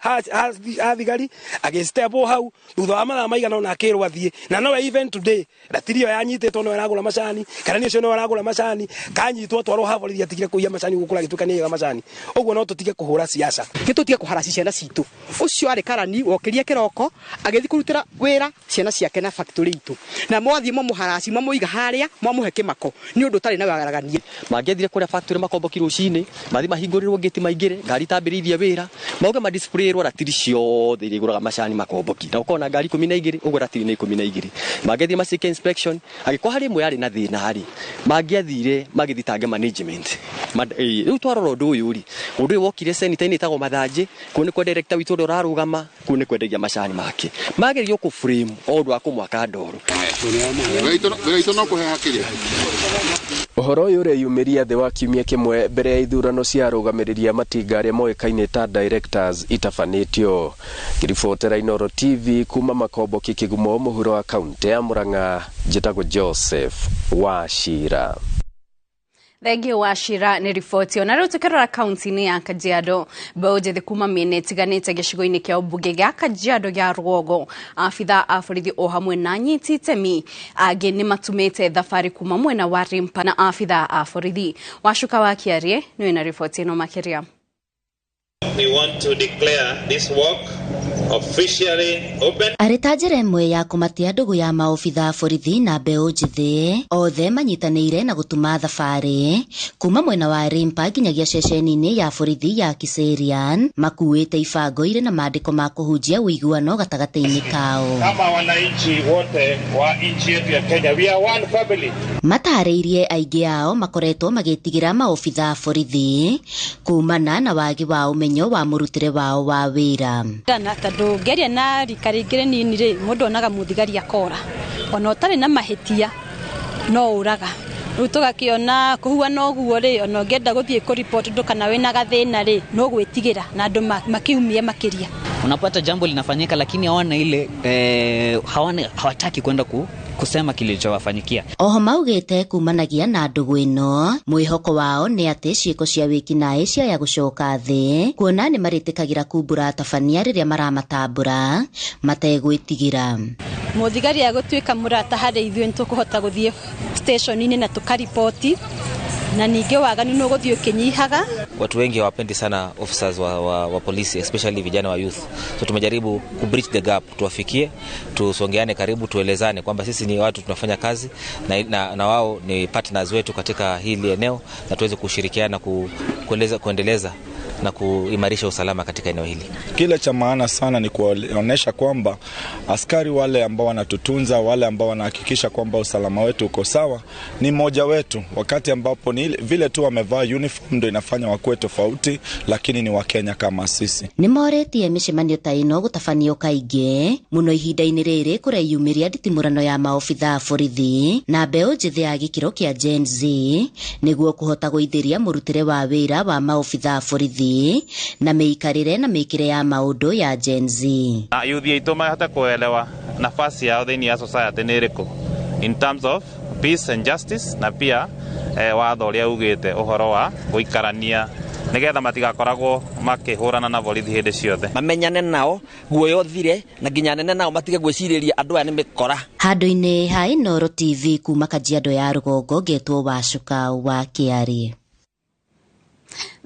ha thigari agĩstepwo hau thutha wa mathaa maigana ũna akĩrwo athiĩ, na nowe even today ratiri ĩyo yanyitĩtwo no ĩragũra macani, karani ũcio no aragũra macani, kanyitwo twarwo ha borithi atigire kũiya macani gũkũra gĩtuĩka nĩ aiyaga macani. Ũguo no tũtige kũhũra siasa, gĩtũtige kũharaci ciana citũ. Ũcio arĩ karani wokĩria kĩroko agĩthiĩ kũrutĩra wĩra ciana ciake na factory itũ, na mwathiĩ mwamũharaci mwamũiga harĩa mwamũhe kĩmako nĩ ũndũ ũtarĩ na waragania. Mangĩathire kũrĩa factory Makomboki rũcinĩ mathiĩ mahingũrĩrwo ngĩti maingĩre ngari itambĩrĩirie wĩra mauge madisplayĩrwo ratiri ciothe iria igũraga macani Makomboki, na ũkona ngari 12 ũguo ratiri nĩ 12. Mangĩathire macike inspection angĩkorwo harĩ ĩmwe yarĩ na thĩna rĩ mangĩathire magĩthitange management. Rĩu twarora ũndũ ũyũ rĩ, ũndũ ũyũ wokire senita-inĩ ĩtagwo Mathanjĩ, kũu nĩkuo director witũ ũrĩa ũrarũgama, kũu nĩkuo endagia macani make. Magĩrĩirwo kũ frame o ũndũ wa kũmwaka ndoro. Ũhoro ũyũ ũreyumĩria thĩ wa kiumia kĩmwe mbere ya ithurano cia arũgamĩrĩri a matinga arĩa moĩkaine ta directors itabanĩtio. Ngĩribotera Inoro TV kuma Makomboki Kĩgumo mũhuro wa kaunti ya Murang'a, njĩtagwo Joseph Wachira. Thengiũ wa Shira nĩ riboti. Ona rĩu tũkĩrora kaunti-inĩ ya Kajiado, mbeũ njĩthĩ kuma mĩena ĩtiganĩte gĩcigo-inĩ kĩa ũmbunge gĩa Kajiado gĩa rũgongo, abithaa a borithi o hamwe na anyiti itemi angĩ nĩ matumĩte thabarĩ kuma mwena wa Rimpa na abithaa a borithi. Wacuka wa Kĩarie nĩwe na riboti ĩno makĩria. We want to declare this walk officially open. Arĩ ta njĩra ĩmwe ya kũmatia ndũgũ ya maobitha borithi na mbeũ njĩthĩ othe manyitanĩire na gũtuma thabarĩ kuma mwena wa Rimpa nginyagia ceceni-inĩ ya borithi ya Kiserian makuĩte ibango irĩ na maandĩko ma kũhunjia ũiguano gatagatĩ-inĩ kao. Kama wananchi wote wa nchi yetu ya Kenya, we are one family. Matarĩirie aingĩ ao makoretwo magĩtigĩra maobitha borithi kumana na wagi wa ũmenyo wa mũrutĩre wao wa wĩra. Na tondũ ngĩaria na rika rĩngĩ rĩnini rĩ, mũndũ onaga mũthigari akora ona ũtarĩ na mahĩtia no ũraga. Rĩu tũgakĩona kũhuana ũguo rĩ, ona ũngĩenda gũthiĩ kũripoti ũndũ kana wĩna gathĩna rĩ, no gwĩtigĩra na andũ makiumie makĩria. Unapata jambo linafanyika lakini hawana ile hawataki kwenda kusema kilichowafanyikia. Oho maugĩte kumanagia na ndũgũ ĩno mwĩhoko wao nĩ atĩ ciĩko cia wĩkinaĩ ciaya gũcoka thĩ kuona nĩ marĩtĩkagĩra kumbũra atabania rĩrĩa maramatambũra mategwĩtigĩra. Mũthigari agũtuĩka mũrata harĩ ithuĩ nĩtũkũhota gũthiĩ station-inĩ na tũkariboti, na ningĩ waganu nĩ ũgũthiĩ ũkĩnyihaga. Watu wengi hawapendi sana officers wa polisi, especially vijana wa youth. So tumejaribu ku bridge the gap, tuwafikie, tusongeane karibu, tuelezane kwamba sisi ni watu tunafanya kazi na wao ni partners wetu katika hili eneo, na tuweze kushirikiana kuendeleza na kuimarisha usalama katika eneo hili. Kile cha maana sana ni kuonesha kwamba askari wale ambao wanatutunza, wale ambao wanahakikisha kwamba usalama wetu uko sawa, ni mmoja wetu. Wakati ambapo ni vile tu wamevaa uniform ndio inafanya wakuwe tofauti, lakini ni Wakenya kama sisi. Nĩ morĩtie mĩcemanio ta ĩno gũtabanio kaingĩ mũno ihinda-inĩ rĩrĩ kũreyumĩria nditimũrano ya maobitha a borithi na mbeũ njĩthĩ ya gĩkĩro kĩa Gen Z nĩguo kũhota gũithĩria mũrutĩre wa wĩra wa maobitha a borithi na mĩikarĩre na mĩkĩre ya maũndũ ya Gen Z. Na youth yetu mahote kuelewa nafasi yao thĩinĩ ya society nĩ ĩrĩkũ in terms of peace and justice, na pia watho ũrĩa ugĩte ũhoro wa gũikarania nĩgetha matigakoragwo makĩhũrana na borithi hĩndĩ ciothe. Mamenyane nao guoya ũthire na nginya nene nao matige gwĩcirĩria andũ aya nĩ mĩkora. Handũ-inĩ ha Inooro TV kuma Kajiado ya rũgongo ngetwo Wacuka wa Kĩarie.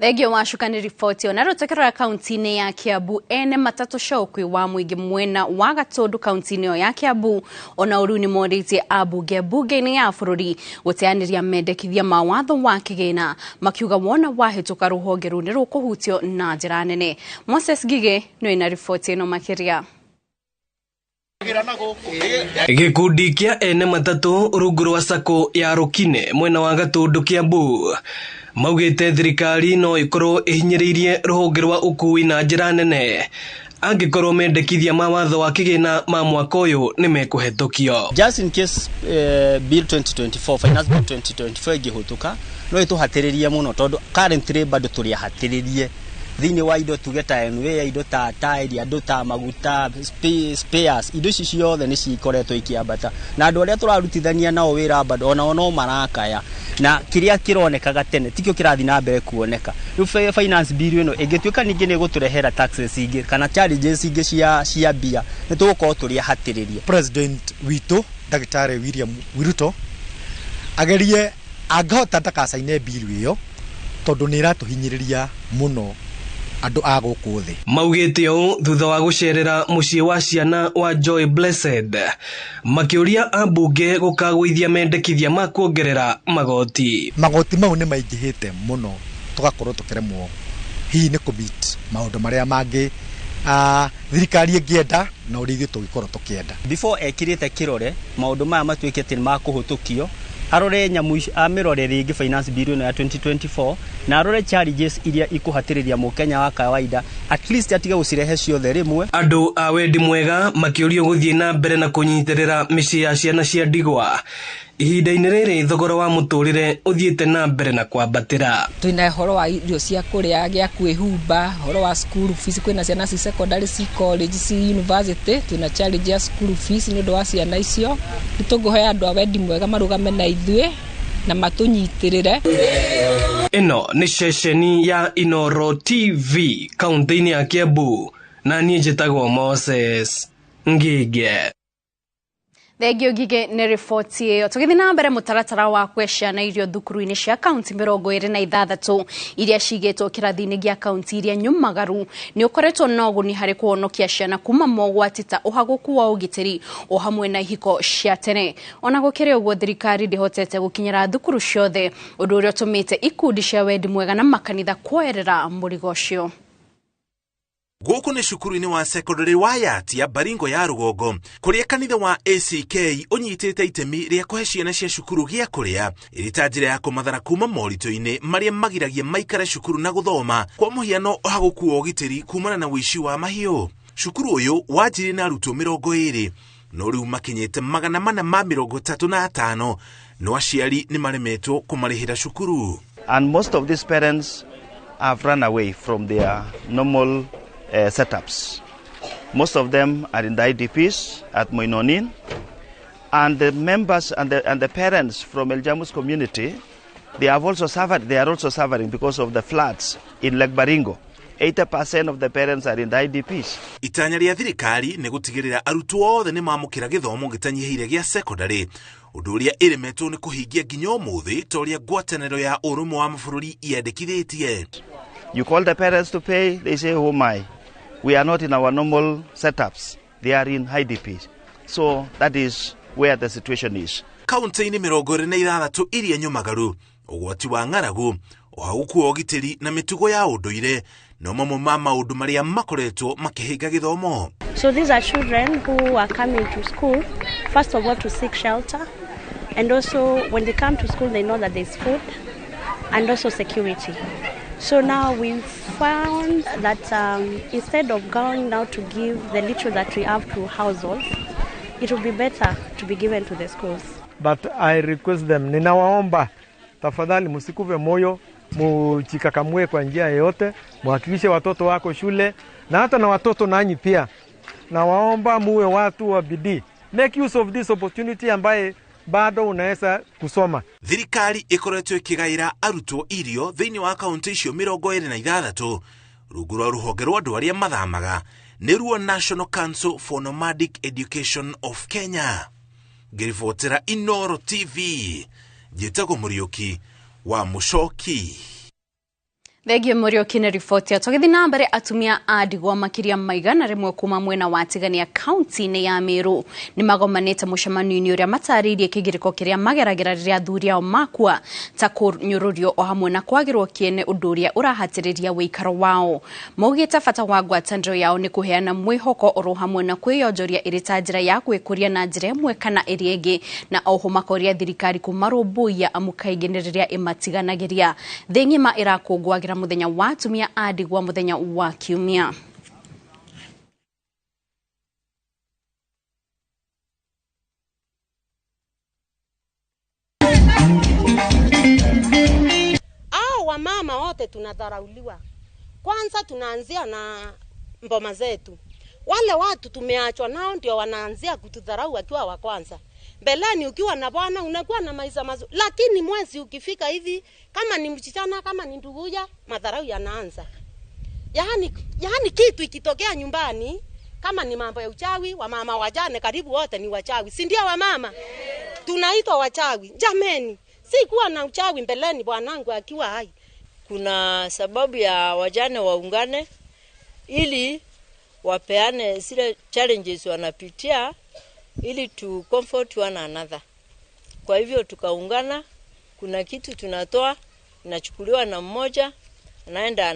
Thengio Wacuka nĩ riboti. Ona rĩu tũkĩrora kaunti-inĩ ya Kiambu, ene matatũ cia wa mũingĩ mwena wa Gatũndũ kaunti-inĩ ĩyo ya Kiambu ona ũrĩu nĩ morĩtie ambunge mbunge-inĩ ya bũrũri gũteanĩria mendekithia ma watho wa kĩgĩna makiuga wona wahĩtũka rũhonge rũu nĩ rũkũhutio na njĩra nene. Moses Ngigĩ nĩwe na riboti ĩno makĩria. Gĩkundi kĩa ene matatũ rungu rwa sacco ya Rũkine mwena wa Gatũndũ Kiambu maugĩte thirikari no ĩkorwo ĩhinyĩrĩirie rũhonge rwa ũkui na njĩra nene angĩkorwo mendekithia ma watho wa kĩgĩna ma mwaka ũyũ nĩ mekũhetũkio. Just in case bill 2024, finance bill 2024 ĩngĩhũtũka no ĩtũhatĩrĩrie mũno tondũ currently bado tũrĩ ahatĩrĩrie thĩinĩ wa indo tuge ta NW, indo ta tairi, andũ ta maguta, spares, indo ici ciothe nĩ cikoretwo ikĩambata na andũ arĩa tũrarutithania nao wĩra bado onao no marakaya na kĩrĩa kĩronekaga tene tikĩo kĩrathiĩ na mbere kuoneka. Rĩu finance bill ĩno ĩngĩtuĩka ningĩ nĩ ĩgũtũrehera taxes ingĩ kana charges ingĩ cia mbia nĩ tũgũkorwo tũrĩ ahatĩrĩrie. President witũ Ndagĩtarĩ William Ruto agerie angĩhota ndakacaine bill ĩyo tondũ nĩ ĩratũhinyĩrĩria mũno andũ a gũkũ thĩ. Maugĩte ũũ thutha wa gũcerera mũciĩ wa ciana wa Joy Blessed makĩũria ambunge gũkagũithia mendekithia ma kuongerera magoti. Magoti mau nĩ maingĩhĩte mũno tũgakorwo tũkĩremwo hihi nĩ kũ-meet maũndũ marĩa mangĩ thirikari ĩngĩenda na ũrĩa ithuĩ tũngĩkorwo tũkĩenda. Before ekĩrĩte kĩrore maũndũ maya matuĩke atĩ nĩ makũhũtũkio, arore nyamu amĩrore rĩngĩ finance bill ĩno ya 2024 na arore charges iria ikũhatĩrĩria mũkenya wa kawaida, at least atige gũcirehe ciothe rĩmwe. Andũ a wendi mwega makĩũrio gũthiĩ na mbere na kũnyitĩrĩra mĩciĩ ya ciana cia ndigwa ihinda-inĩ rĩrĩ thogora wa mũtũrĩre ũthiĩte na mbere na kwambatĩra. Twĩna ũhoro wa irio cia kũrĩa, gĩa kwĩhumba, ũhoro wa school fees, kwĩna ciana ci secondary, ci college, ci university, twĩna challenge ya school fees nĩ ũndũ wa ciana icio. Nĩ tũngĩhoya andũ a wendi mwega marũgame na ithuĩ Na matũnyitĩrĩre. Ĩno nĩ ceceni ya Inoro TV kaunti-inĩ ya Kiambu, na niĩ njĩtagwo Moses Ngige. Thengio Ngige nĩ riboti ĩyo. Tũgĩthiĩ na mbere, mũtaratara wa kũhe ciana irio thukuru-inĩ cia kaunti 26 iria cigĩtwo kĩrathi-inĩ gĩa kaunti iria nyũmagaru nĩ ũkoretwo na ũguni harĩ kũhonokia ciana kuma mogwati ta ũhagũku wa ũgitĩri o hamwe na ihiko cia tene. Ona gũkĩrĩ ũguo, thirikari ndĩhotete gũkinyĩra thukuru ciothe, ũndũ ũrĩa ũtũmĩte ikundi cia wendi mwega na makanitha kuoerera mũrigo ũcio. Gũkũ nĩ cukuru-inĩ wa secondary wa Yatia, Baringo ya rũgongo, kũrĩa kanitha wa ACK ũnyitĩte itemi rĩa kũhe ciana cia cukuru gĩa kũrĩa ĩrĩ ta njĩra ya kũmathara kuma moritũ-inĩ marĩa magiragia maikare cukuru na gũthoma, kwa mũhiano ũhagũku wa ũgitĩri kumana na ũici wa mahiũ. Cukuru ũyũ wanjirie na arutwo 20, no rĩu makinyĩte 435, no aciari nĩ maremetwo kũmarĩhĩra cukuru. And most of these parents have run away from their normal setups. Most of them are in the IDPs at Moinonin, and the members and the parents from Eljamus community, they have also suffered. They are also suffering because of the floods in Lake Baringo. 80% of the parents are in the IDPs. Itanya rĩa thirikari nĩ gũtigĩrĩra arutwo othe nĩ mamũkĩra gĩthomo gĩtanyihĩire gĩa secondary, ũndũ ũrĩa ĩremetwo nĩ kũhingia nginya ũmũthĩ, ta ũrĩa ngwatanĩro ya ũrũmwe wa mabũrũri yendekithĩtie. You call the parents to pay, they say, "Oh my, we are not in our normal setups." They are in IDPs. So that is where the situation is. Kaunti-inĩ 26 iria nyũmagaru, ũgwati wa ng'aragu, ũhagũku wa ũgitĩri na mĩtugo ya ũndũire no mamwe ma maũndũ marĩa makoretwo makĩhĩnga gĩthomo. So these are children who are coming to school, first of all to seek shelter, and also when they come to school they know that there's food and also security. So now we found that instead of going now to give the little that we have to households, it would be better to be given to the schools. But I request them, ninawaomba tafadhali msikufe moyo, mujikakamue kwa njia yoyote, muhakikishe watoto wako shule na hata na watoto nanyi pia. Nawaomba muwe watu wa bidii. Make use of this opportunity ambaye bado unaweza kusoma. Thirikari ĩkoretwo ĩkĩgaĩra arutwo irio thĩinĩ wa kaunti icio 26 rungu rwa rũhonge rwa andũ arĩa mathamaga, nĩruo National Council for Nomadic Education of Kenya. Ngĩribotera Inoro TV, njĩtagwo Mũriũki wa Mũcoki. Thengio Mũriũki nĩ riboti. Tũgĩthiĩ na mbere, atumia a ndigwa makĩria ma 100 kuma mwena wa Tigania kaunti-inĩ ya Meru nĩ magomanĩte mũcemanio-inĩ ũrĩa matarĩirie kĩgirĩko kĩrĩa mageragĩra rĩrĩa athuri ao makua, ta kũnyũrũrio o hamwe na kwagĩrwo kĩene, ũndũ ũrĩa ũrahatĩrĩria ũikaro wao. Maugĩte bata wa ngwatanĩro yao nĩ kũheana mwĩhoko oro hamwe na kwĩyonjoria ĩrĩ ta njĩra ya gwĩkũria na njĩra ĩmwe kana ĩrĩa ĩngĩ, na oho makoria thirikari kũmarũmbũiya, amu kaingĩ nĩ rĩrĩa ĩmatiganagĩria. Thĩ ng'ima ĩrakũngũagĩra mũthenya wa atumia a ndigwa mũthenya wa Kiumia. Hao wamama wote tunadharauliwa. Kwanza tunaanzia na mboma zetu. Wale watu tumeachwa nao ndio wanaanzia kutudharau wakiwa wa kwanza. Mbeleni ukiwa na bwana unakuwa na maisha mazuri, lakini mwezi ukifika hivi, kama ni msichana kama ni nduguya, madharau yanaanza. Yaani kitu ikitokea nyumbani, kama ni mambo ya uchawi, wamama wajane karibu wote ni wachawi. Si ndio wamama? Tunaitwa wachawi. Jameni, si kuwa na uchawi mbeleni bwanangu akiwa hai. Kuna sababu ya wajane waungane ili wapeane zile challenges wanapitia ili to comfort one another. Kwa hivyo tukaungana, kuna kitu tunatoa, inachukuliwa na mmoja, anaenda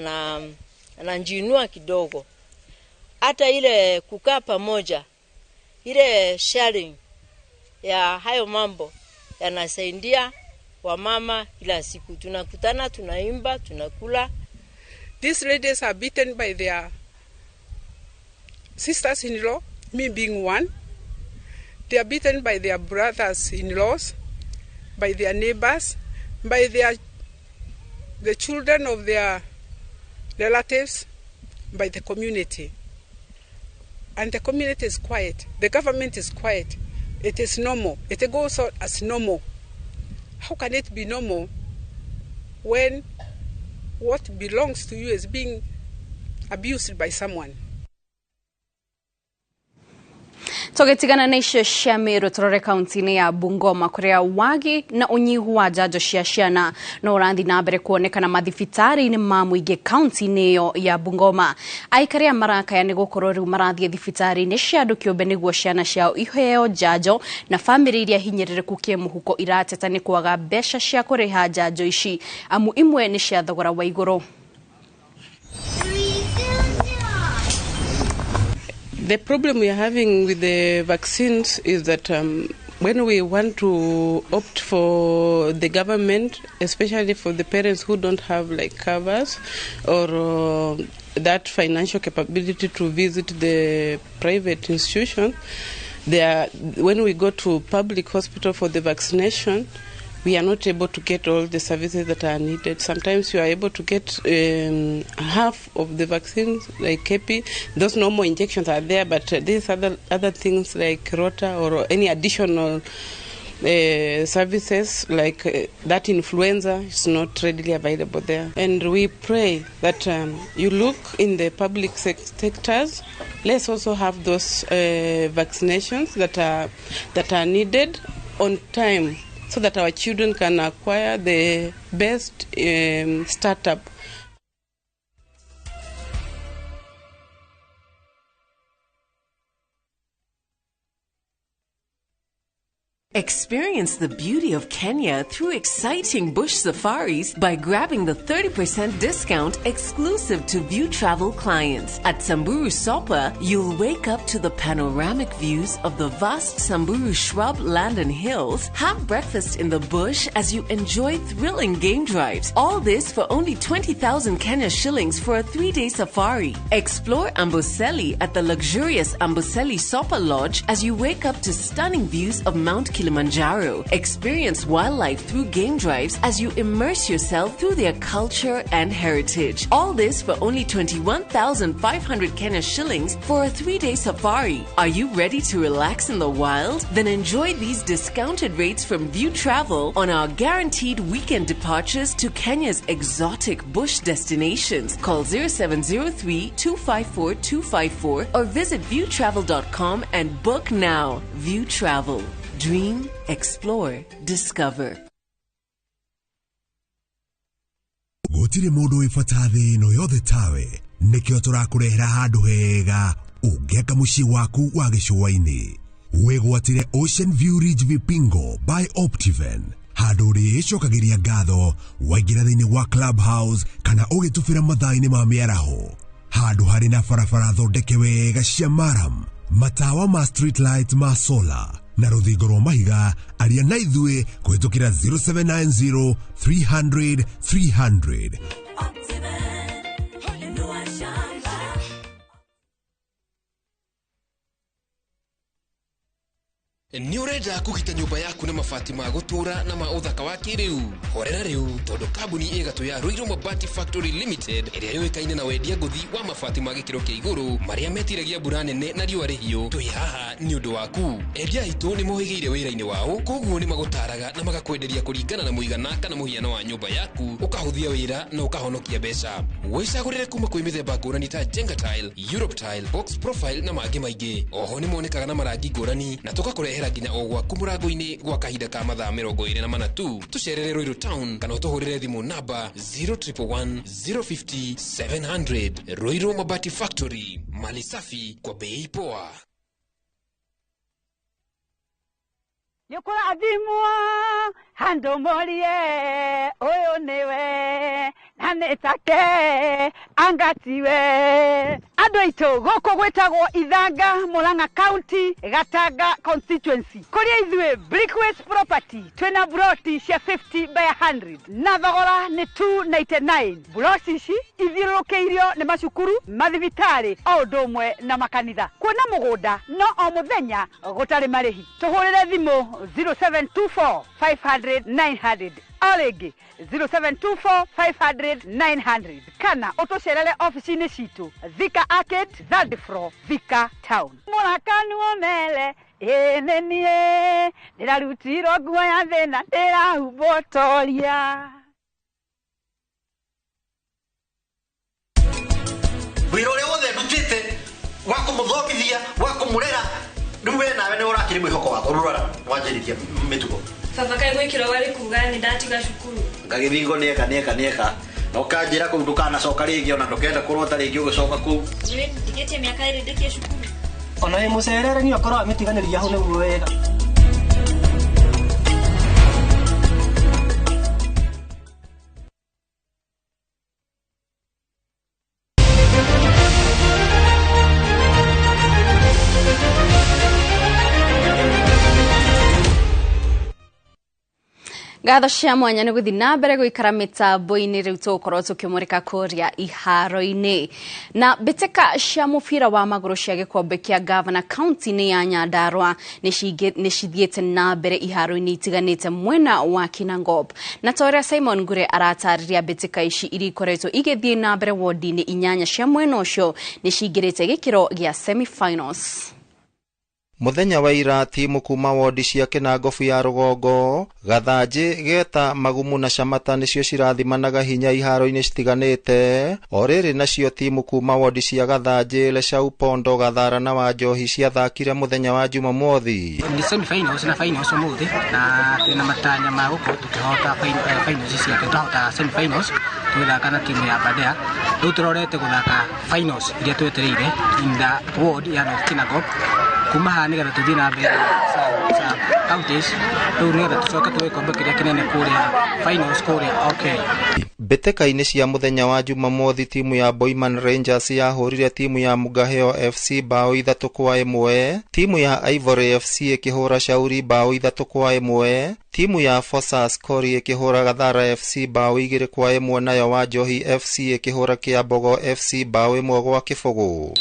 anajiinua kidogo. Hata ile kukaa pamoja, ile sharing ya hayo mambo yanasaidia wamama kila siku. Tunakutana, tunaimba, tunakula. These ladies are beaten by their sisters-in-law, me being one. They are beaten by their brothers-in-laws, by their neighbors, by the children of their relatives, by the community. And the community is quiet. The government is quiet. It is normal. It goes on as normal. How can it be normal when what belongs to you is being abused by someone? Tũgĩtigana na icio cia Meru tũrore kaunti-inĩ ya Bungoma kũrĩa wagi na ũnyihu wa njanjo cia ciana no ũrathiĩ na mbere kuonekana mathibitarĩ-inĩ ma mũingĩ kaunti-inĩ ĩyo ya Bungoma. Aikari a marakaya nĩ gũkorwo rĩu marathiĩ thibitarĩ-inĩ cia andũ kĩũmbe nĩguo ciana ciao iheo njanjo, na bamĩrĩ iria hinyĩrĩrĩku kĩmũhuko irateta nĩ kwaga mbeca cia kũrĩha njanjo ici, amu imwe nĩ cia thogora wa igũrũ. The problem we are having with the vaccines is that when we want to opt for the government, especially for the parents who don't have like covers or that financial capability to visit the private institution, when we go to public hospital for the vaccination, we are not able to get all the services that are needed. Sometimes you are able to get half of the vaccines, like KP. Those normal injections are there, but these other things like Rota or any additional services like that influenza is not readily available there. And we pray that you look in the public sectors. Let's also have those vaccinations that are needed on time, so that our children can acquire the best startup. Experience the beauty of Kenya through exciting bush safaris by grabbing the 30% discount exclusive to View Travel clients. At Samburu Sopa, you'll wake up to the panoramic views of the vast Samburu shrub land and hills, have breakfast in the bush as you enjoy thrilling game drives. All this for only 20,000 Kenya shillings for a 3-day safari. Explore Amboseli at the luxurious Amboseli Sopa Lodge as you wake up to stunning views of Mount Kilimanjaro. Experience wildlife through game drives as you immerse yourself through their culture and heritage. All this for only 21,500 Kenya shillings for a 3-day safari. Are you ready to relax in the wild? Then enjoy these discounted rates from View Travel on our guaranteed weekend departures to Kenya's exotic bush destinations. Call 0703 254 254 or visit viewtravel.com and book now. View Travel. Dream, explore, discover. Gũtirĩ mũndũ wĩ bata thĩ ĩno yothe tawe, nĩkĩo tũrakũrehera handũ hega ũngĩaka mũciĩ waku wa gĩcũa-inĩ. Wĩgwatĩre Ocean View Ridge Vipingo by Optiven, handũ ũrĩcokagĩria ngatho waingĩra thĩinĩ wa clubhouse kana ũgĩtubĩra mathaa-inĩ ma mĩaraho, handũ harĩ na barabara thondeke wega cia maram, matawa ma street light ma solar na rũthingo rwa mahiga. Aria na ithuĩ kũhĩtũkĩra 0790 300 300. Nĩ ũrenda kũgita nyũmba yaku na mabati ma gũtũra na ma ũthaka wa kĩrĩu? Horera rĩu, tondũ kambuni ĩgatũ ya Ruiru Mabati Factory Limited ĩrĩa yũĩkaine na wendia ngũthi wa mabati ma gĩkĩro kĩa igũrũ marĩa metiragia mbura nene na riũa rĩhiũ, twĩ haha nĩ ũndũ waku. Endia aitũ nĩ mohĩgĩire wĩra-inĩ wao, koguo nĩ magũtaraga na magakwenderia kũringana na mũigana kana mũhiano wa nyũmba yaku, ũkahũthia wĩra na ũkahonokia mbeca. Wĩcagũrĩre kuma kwĩ mĩthemba ngũrani ta Jenga Tile, Europe Tile, Box Profile na mangĩ maingĩ. Oho nĩ monekaga na marangi ngũrani na tũgakũrehera nginya o gwaku mũrango-inĩ gwa kahinda ka mathaa 24 tu. Tũcerere Ruiru Town kana ũtũhũrĩre thimũ namba 0111 050 700. Ruiru Mabati Factory, mali safi kwa bei poa. Nĩũkũrathimwo handũ morie ũyũ nĩwe na nĩ take angatiwe. Andũ aitũ gũkũ gwĩtagwo Ithanga, Murang'a County, Gatanga constituency, kũrĩa ithuĩ Brickways Property twĩna buroti cia 50 by 100 na thogora nĩ 299. Buroti ici ithiũrũrũkĩirio nĩ macukuru, mathibitarĩ o ũndũ ũmwe na makanitha. Kuona mũgũnda no o mũthenya gũtarĩ marĩhi. Tũhũrĩre thimũ 0724 500 900 o rĩngĩ 0724 500 900 kana ũtũcerere ofici-inĩ citũ Thika Arcade, third floor, Thika Town. Mũrakanuo mele Ĩĩ nĩ niĩ ndĩrarutirwo nguo ya thĩna ndĩrahumbwo toria. Wĩra ũrĩa wothe ndutĩte wa kũmũthomithia wa kũmũrera rĩu we nawe nĩ ũrakĩrĩ mwĩhoko wakwa rĩu rora wanjĩrĩria mĩtugo. Baba kaĩ gwĩkĩrwo warĩ kuga nĩ ndatiga cukuru. Ngagĩthingo nĩeka nĩeka nĩeka na ũkanjĩra kũu ndũkanacoka rĩngĩ ona ndũkenda kũrota rĩngĩ ũgĩcoka kũu. Nĩ ndigĩtie mĩaka ĩrĩ ndĩkie cukuru. Ona wĩ mũcerere nĩ ũkorwo amĩtiganĩria hau nĩguo wega. Ngatho cia mwanya nĩ gũthiĩ na mbere gũikara mĩtambo-inĩ rĩu tũgũkorwo tũkĩmũrĩka kũrĩa iharo-inĩ. Na mbĩtĩka cia mũbira wa magũrũ cia gĩkombe kĩa Gavana kaunti-inĩ ya Nyandarua nĩ cithiĩte na mbere iharo-inĩ itiganĩte mwena wa Kinangop. Na ta ũrĩa Simon Ngure aratarĩria, mbĩtĩka ici iria ikoretwo igĩthiĩ na mbere wodi-inĩ 8 cia mwena ũcio nĩ cingĩrĩte gĩkĩro gĩa semi-finals. Mũthenya wa ira timu kuma wodi cia Kinangofu ya rũgongo, Gathanjĩ, Geta, Magumu na Shamata nĩcio cirathimanaga hinya iharo-inĩ citiganĩte. O rĩrĩ nacio timu kuma wodi cia Gathanjĩ, Leshau, Pondo, Gathara na Wanjohi ciathakire mũthenya wa Jumamothi. Nĩ semi-finals na finals ũmũthĩ na twĩna matanya ma gũkorwo tũkĩhota finals ciake. Twahota semi-finals tũgĩthaka na timu ya Aberdare. Rĩu tũrorete gũthaka finals iria twetereire in the ward ya North Kinangop. Kuma haha nĩgetha tũthiĩ na mbere counties rĩu nĩgetha tũcoke tuoe gĩkombe kĩrĩa kĩnene kũrĩa finals kũrĩa okay. Mbĩtĩka-inĩ cia mũthenya wa Jumamothi timu ya Boyman Rangers yahũrire timu ya Mugaheo FC bao 3-1, timu ya Ivory FC ĩkĩhũra Shauri bao 3-1, timu ya Forsas Kori ĩkĩhũra Gathara FC bao 2-1, nayo Wanjohi FC ĩkĩhũra Kĩambogo FC bao 1-0.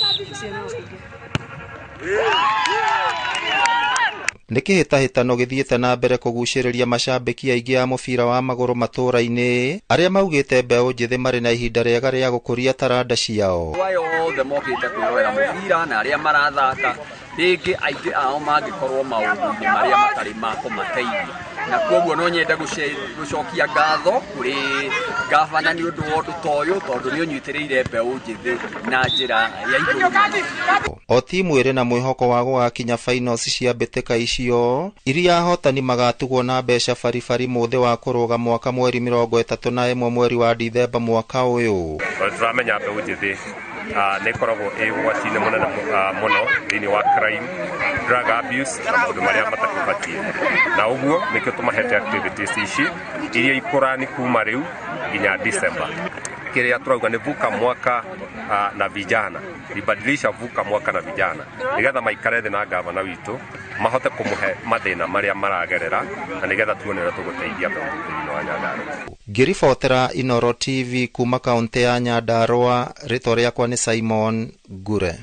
Nĩ kĩhĩtahĩtano gĩthiĩte na mbere kũgucĩrĩria macambĩki aingĩ a mũbira wa magũrũ matũũra-inĩ arĩa maugĩte mbeũ njĩthĩ marĩ na ihinda rĩega rĩa gũkũria taranda ciao. Aya othe mokĩte kwĩrorera mũbira na arĩa marathaka rĩngĩ aingĩ ao mangĩkorwo maũndũ-inĩ marĩa matarĩ ma kũmateithia, na koguo no nyende gũcokia ngatho kũrĩ gavana nĩ ũndũ wa ũndũ ta ũyũ tondũ nĩ ũnyitĩrĩire mbeũ njĩthĩ na njĩra ya igũrũ. O timu ĩrĩ na mwĩhoko wa gũgakinya finals cia mbĩtĩka icio iria ahotani magatugwo na mbeca baribari mũthĩ wa kũrũga mwaka mweri 31 mweri wa Dithemba mwaka ũyũ. Tũramenya mbeũ njĩthĩ nĩ ĩkoragwo ĩ ũgwati-inĩ mũnene mũno thĩinĩ wa crime, drug abuse na maũndũ marĩa matakĩbatiĩ, na ũguo nĩkĩo tũmahete activities ici iria ikũrani kuma rĩu nginya December. Kĩrĩa tũrauga nĩ vuka mwaka na vijana, ibadilisha vuka mwaka na vijana nĩgetha maikare thĩ na gavana witũ mahote kũmũhe mathĩna marĩa maragerera na nĩgetha tuone ũrĩa tũgũteithia mbeũ thĩinĩ wa Nyandarua. Ngĩribotera Inoro TV kuma kaunti ya Nyandarua, rĩtwa rĩakwa nĩ Simon Ngure.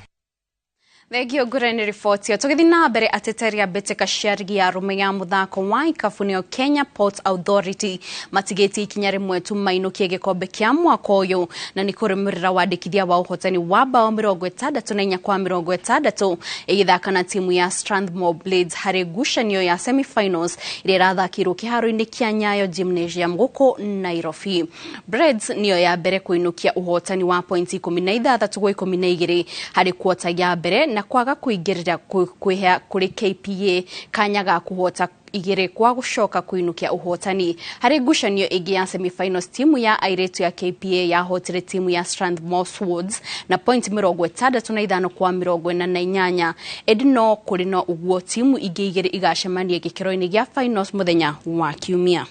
Thengio Ngure nĩ riboti ĩyo. Tũgĩthiĩ na mbere, ateteri a mbĩtĩka cia rigi ya arũme ya mũthako wa ikabu nĩyo Kenya Ports Authority matigĩtie ikinya rĩmwe tu mainũkie gĩkombe kĩa mwaka ũyũ, na nĩ kũrũmĩrĩra wandĩkithia wa ũhotani wa bao 64-60 ĩgĩthaka na timu ya Strathmore Blades harĩ ngucanio ya semi-finals ĩrĩa ĩrathakĩirwo kĩharo-inĩ kĩa Nyayo Gymnasium gũkũ Nairobi. Blades nĩyo ya mbere kũinũkia ũhotani wa pointi 16-12 harĩ kuota ya mbere na kwaga kuingirira kwihea kuri KPA kanya ga kuhota 2 kwa gucoka kuinukia uhotani. Hari ngucanio ingi ya semifinals, timu ya airitu ya KPA yahotire timu ya Strathmore Swords na point 65-48. Ĩndĩ no kũrĩ no ũguo timu ingĩ 2 igacemania gĩkĩro-inĩ gĩa finals mũthenya wa Kiumia.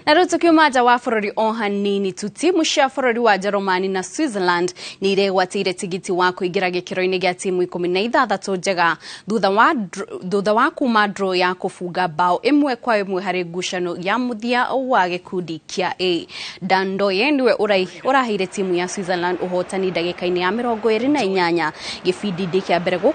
Na Na rĩu tũkiuma nja wa bũrũri o hanini tu, timu cia bũrũri wa Jerumani na Switzerland nĩ iregwatĩire tigiti wa kũingĩra gĩkĩro-inĩ gĩa timu 16 njega thutha wa kuma draw ya kũbunga bao 1-1 harĩ ngucano ya mũthia wa gĩkundi kĩa A. Dandoye nĩwe ũraheire timu ya Switzerland ũhotani ndagĩka-inĩ ya 28 gĩbindi-inĩ kĩa mbere.